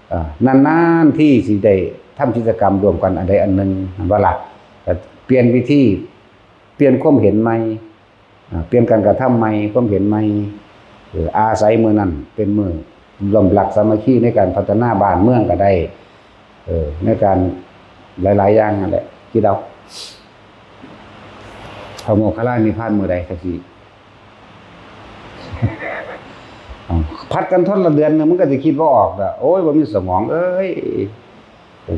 ເອີ ນານໆທີຊິໄດ້ທຳກິດຈະກຳຮ່ວມກັນອັນໃດອັນໜຶ່ງ ແມ່ນບໍ່ລະ? ກໍປ່ຽນວິທີ ປ່ຽນຄວາມເຫັນໃໝ່ ອາ ປ່ຽນການກະທຳໃໝ່ ຄວາມເຫັນໃໝ່ ເອີ ອາໄສມື້ນັ້ນເປັນມື້ລວມລັກສາມັກຄີໃນການພັດທະນາບ້ານເມືອງກໍໄດ້ ເອີ ໃນການຫຼາຍໆຢ່າງນັ້ນແຫຼະ ຄິດເອົາ. ພະໂມກຂະລານິບພານມື້ໃດ ຈັກຊິ ເອົ້າ ຜັດກັນທົນລະເດືອນໜຶ່ງ ມັນກໍຊິຄິດບໍ່ອອກດອກ ໂອ້ຍ ບໍ່ມີສະໝອງເອີຍ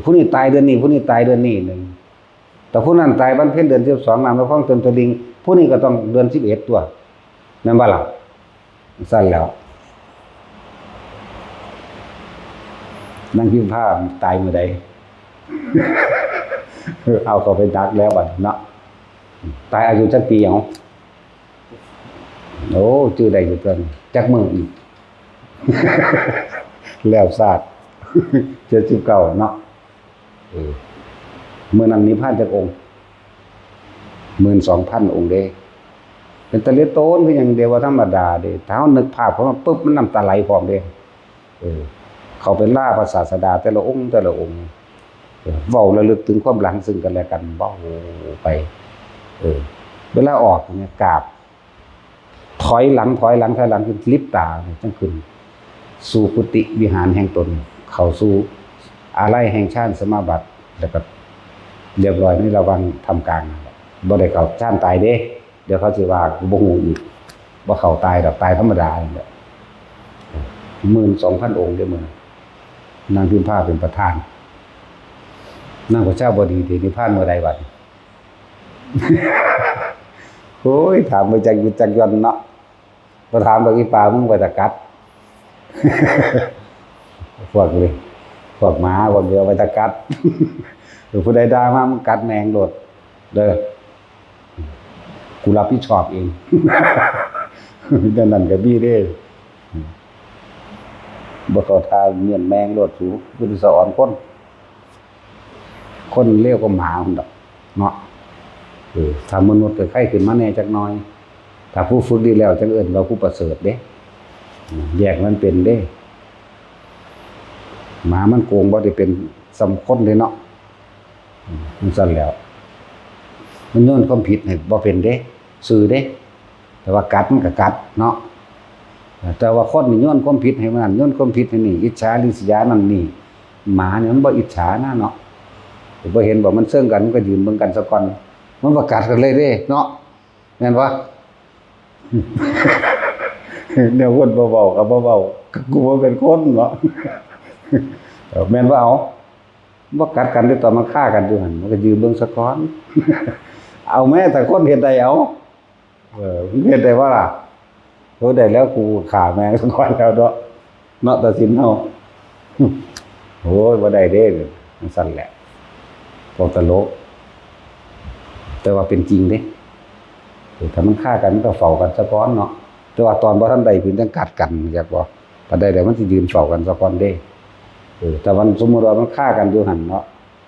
ຜູ້ນີ້ຕາຍເດືອນນີ້ ຜູ້ນີ້ຕາຍເດືອນນີ້ໜຶ່ງ ແຕ່ຜູ້ນັ້ນຕາຍວັນເພັນເດືອນສິບສອງ ນ້ຳໃນຄອງເຕັມຕະລິ່ງ ຜູ້ນີ້ກໍຕ້ອງເດືອນສິບເອັດຕົວະ ແມ່ນບໍ່ລະ? ຊັ້ນແລ້ວ ນາງພິມພາຕາຍມື້ໃດ? ເອົາເຂົ້າໄປດັກແລ້ວບັດເນາະ ຕາຍອາຍຸຈັກປີເອົາ? ໂອ້ ຈື່ໄດ້ຢູ່ຕົວະ ຈັກມື້ອີກ ແລ້ວຊາດ ເຈັດສິບເກົ້າເນາະ. ເອີ ມື້ນັ້ນນິບພານຈັກອົງ? ໝື່ນສອງພັນອົງເດ້. ເປັນຕາເລດໂຕນຄືຫຍັງເດ ບໍ່ທຳມະດາເດ້. ຖ້າເຮົານຶກພາບເຂົ້າມາປຶບ ມັນນ້ຳຕາໄຫຼພ້ອມເດ້. ເອີ ເຂົ້າໄປລາພະສາສະດາແຕ່ລະອົງ ແຕ່ລະອົງ ເອີ ເວົ້າລະລຶກເຖິງຄວາມຫຼັງຊຶ່ງກັນແລະກັນ ເວົ້າໄປ. ເອີ ເວລາອອກນີ້ກາບ ຖອຍຫຼັງ ຖອຍຫຼັງ ຖອຍຫຼັງ ຈົນລິບຕາ ຈັ່ງຂຶ້ນສູ່ກຸຕິວິຫານແຫ່ງຕົນ ເຂົ້າສູ່ອາໄລແຫ່ງຊານສະມາບັດ ແລ້ວກໍລຽບຮ້ອຍໃນລະຫວ່າງທ່າມກາງນັ້ນແຫຼະ. ບໍ່ໄດ້ເຂົ້າຊານຕາຍເດ້ ດຽວເຂົາຊິວ່າບໍ່ຮູ້ອີກ. ບໍ່ເຂົ້າຕາຍດອກ ຕາຍທຳມະດານີ້ແຫຼະ. ໝື່ນສອງພັນອົງເດ້ມື້ນັ້ນ ນາງພິມພາເປັນປະທານ. ນາງປະຊາບໍດີເດ ນິບພານມື້ໃດບັດນີ້? ໂອ້ຍ ຖາມບໍ່ຈັກຢຸດຈັກຢ່ອນເນາະ. ບໍ່ຖາມດອກອີ່ປ້າ ມຶງໄປຕະກັດ. ພວກນີ້ ພວກໝາ ພວກດຽວໄປຕະກັດ. ຜູ້ໃດດ່າມາ ມຶງກັດແມ່ງໂລດເດີ ກູຮັບຜິດຊອບເອງ. ແນວນັ້ນກໍມີເດ້. ບໍ່ເຂົ້າທ່າ ມ້ຽນແມ່ງໂລດ ສູ ຄືຊິສະອອນຄົນ. ຄົນເລວກວ່າໝາພຸ້ນດອກເນາະ. ເອີ ຖ້າມະນຸດກໍໄຄຂຶ້ນມາແດ່ຈັກໜ່ອຍ. ຖ້າຜູ້ຝຶກດີແລ້ວ ຈັ່ງເອີ້ນວ່າຜູ້ປະເສີດເດ້. ແຍກມັນເປັນເດ້. ໝາມັນໂກງບໍ່ໄດ້ເປັນສ່ຳຄົນເດ້ເນາະ. ຈັ່ງຊັ້ນແລ້ວ ມັນໂຍນຄວາມຜິດໃຫ້ບໍ່ເປັນເດ້ ຊື່ເດ້. ແຕ່ວ່າກັດມັນກໍກັດເນາະ. ແຕ່ວ່າຄົນນີ້ໂຍນຄວາມຜິດໃຫ້ມັນນັ້ນ ໂຍນຄວາມຜິດໃຫ້ນີ້ ອິດສາລິສຍານັ້ນນີ້. ໝານີ້ມັນບໍ່ອິດສານະເນາະ. ບໍ່ເຫັນບໍ່ ມັນເຊິ່ງກັນ ມັນກໍຢືນເບິ່ງກັນສາກ່ອນ. ມັນບໍ່ກັດກັນເລີຍເດ້ເນາະ. ແມ່ນບໍ່? ແນວຄົນບໍ່ເວົ້າກໍບໍ່ເວົ້າ ກໍກູບໍ່ເປັນຄົນເນາະ. ເອີ ແມ່ນບໍ່? ເອົາ ບໍ່ກັດກັນເດ້ ຕອນມັນຄາກັນຢູ່ຫັ້ນ ມັນກໍຢືນເບິ່ງສາກ່ອນ. ເອົາແມ້ ຖ້າຄົນເຮັດໄດ້ ເອົາ ເອີ ເຮັດໄດ້ບໍ່ລະ? ໂອ້ ໄດ້ແລ້ວ ກູຂ້າແມ່ງສາກ່ອນແລ້ວເນາະ ເນາະ ຕັດສິນເຮົາ. ໂອ້ຍ ບໍ່ໄດ້ເດ້ ຈັ່ງຊັ້ນແຫຼະ ພວກຕະຫຼົກ. ແຕ່ວ່າເປັນຈິງເດ້ ເອີ ຖ້າມັນຄາກັນ ມັນກໍເຝົ້າກັນສາກ່ອນເນາະ. ແຕ່ວ່າຕອນບໍ່ທັນໄດ້ ເພິ່ນຈັ່ງກັດກັນ ຮູ້ຈັກບໍ່? ຄັນໄດ້ແລ້ວ ມັນຊິຢືນເຝົ້າກັນສາກ່ອນເດ້. ເອີ ຖ້າມັນ ສົມມຸດວ່າມັນຄາກັນຢູ່ຫັ້ນເນາະ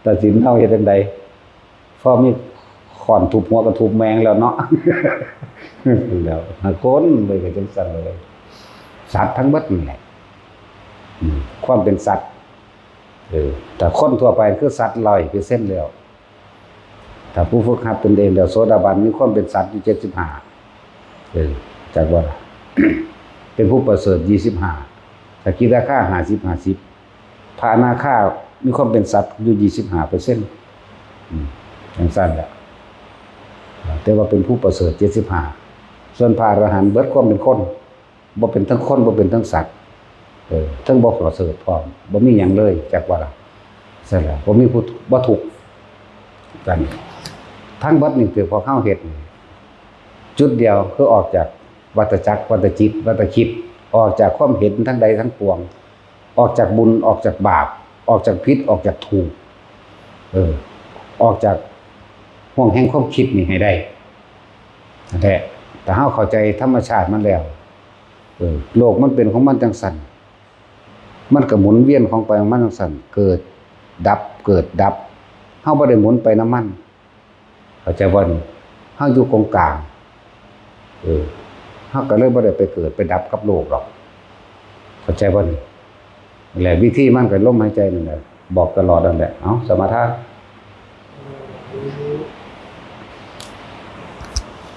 ຕັດສິນເຮົາເຮັດຈັ່ງໃດ? ພໍມີຄ້ອນທຸບຫົວກໍທຸບແມ່ງແລ້ວເນາະ. ແລ້ວ ຄົນເລີຍກໍຈັ່ງຊັ້ນເລີຍ ສັດທັງເບິດນັ້ນແຫຼະ. ອືມ ຄວາມເປັນສັດ ເອີ ແຕ່ຄົນທົ່ວໄປຄືສັດຮ້ອຍເປີເຊັນແລ້ວ. ຖ້າຜູ້ຝຶກຫັດຕົນເອງແລ້ວ ໂສດາບັນມີຄວາມເປັນສັດຢູ່ເຈັດສິບຫ້າ ເອີ ຈັກວ່າ ເປັນຜູ້ປະເສີດ ຊາວຫ້າ ສະກິດາຄາ ຫ້າສິບ ຫ້າສິບ ພະອະນາຄາມີຄວາມເປັນສັດຢູ່ ຊາວຫ້າເປີເຊັນ. ອືມ ຈັ່ງຊັ້ນແຫຼະ ແຕ່ວ່າເປັນຜູ້ປະເສີດ ຊາວຫ້າ ສ່ວນພະອະລະຫັນເບິດຄວາມເປັນຄົນ ບໍ່ເປັນທັງຄົນ ບໍ່ເປັນທັງສັດ ເອີ ເທິງບໍ່ປະເສີດພ້ອມ ບໍ່ມີຫຍັງເລີຍ ຈັກວ່າລະ. ຊັ້ນແຫຼະ ບໍ່ມີຜູ້ ບໍ່ທຸກກັນ. ທັງເບິດນີ້ຄືພວກເຮົາເຮັດນີ້ ຈຸດດຽວຄືອອກຈາກວັດຕະຈັກ ວັດຕະຈິດ ວັດຕະຄິດ ອອກຈາກຄວາມເຫັນທັງໃດທັງປວງ ອອກຈາກບຸນ ອອກຈາກບາບ ອອກຈາກຜິດ ອອກຈາກຖືກ ເອີ ອອກຈາກຫ່ວງແຫ່ງຄວາມຄິດນີ້ໃຫ້ໄດ້. ນັ້ນແຫຼະ ຖ້າເຮົາເຂົ້າໃຈທຳມະຊາດມັນແລ້ວ ເອີ ໂລກມັນເປັນຂອງມັນຈັ່ງຊັ້ນ ມັນກໍໝູນວຽນຂອງໄປຂອງມັນຈັ່ງຊັ້ນ ເກີດດັບ ເກີດດັບ ເຮົາບໍ່ໄດ້ໝູນໄປນຳມັນ ເຂົ້າໃຈບໍ່ນີ້? ເຮົາຢູ່ກົງກາງ ເອີ ເຮົາກໍເລີຍບໍ່ໄດ້ໄປເກີດໄປດັບກັບໂລກດອກ ເຂົ້າໃຈບໍ່ນີ້? ແລະ ວິທີມັນກໍລົມຫາຍໃຈນັ້ນແຫຼະ ບອກຕະຫຼອດນັ້ນແຫຼະ. ເອົາ ສະມາທານ.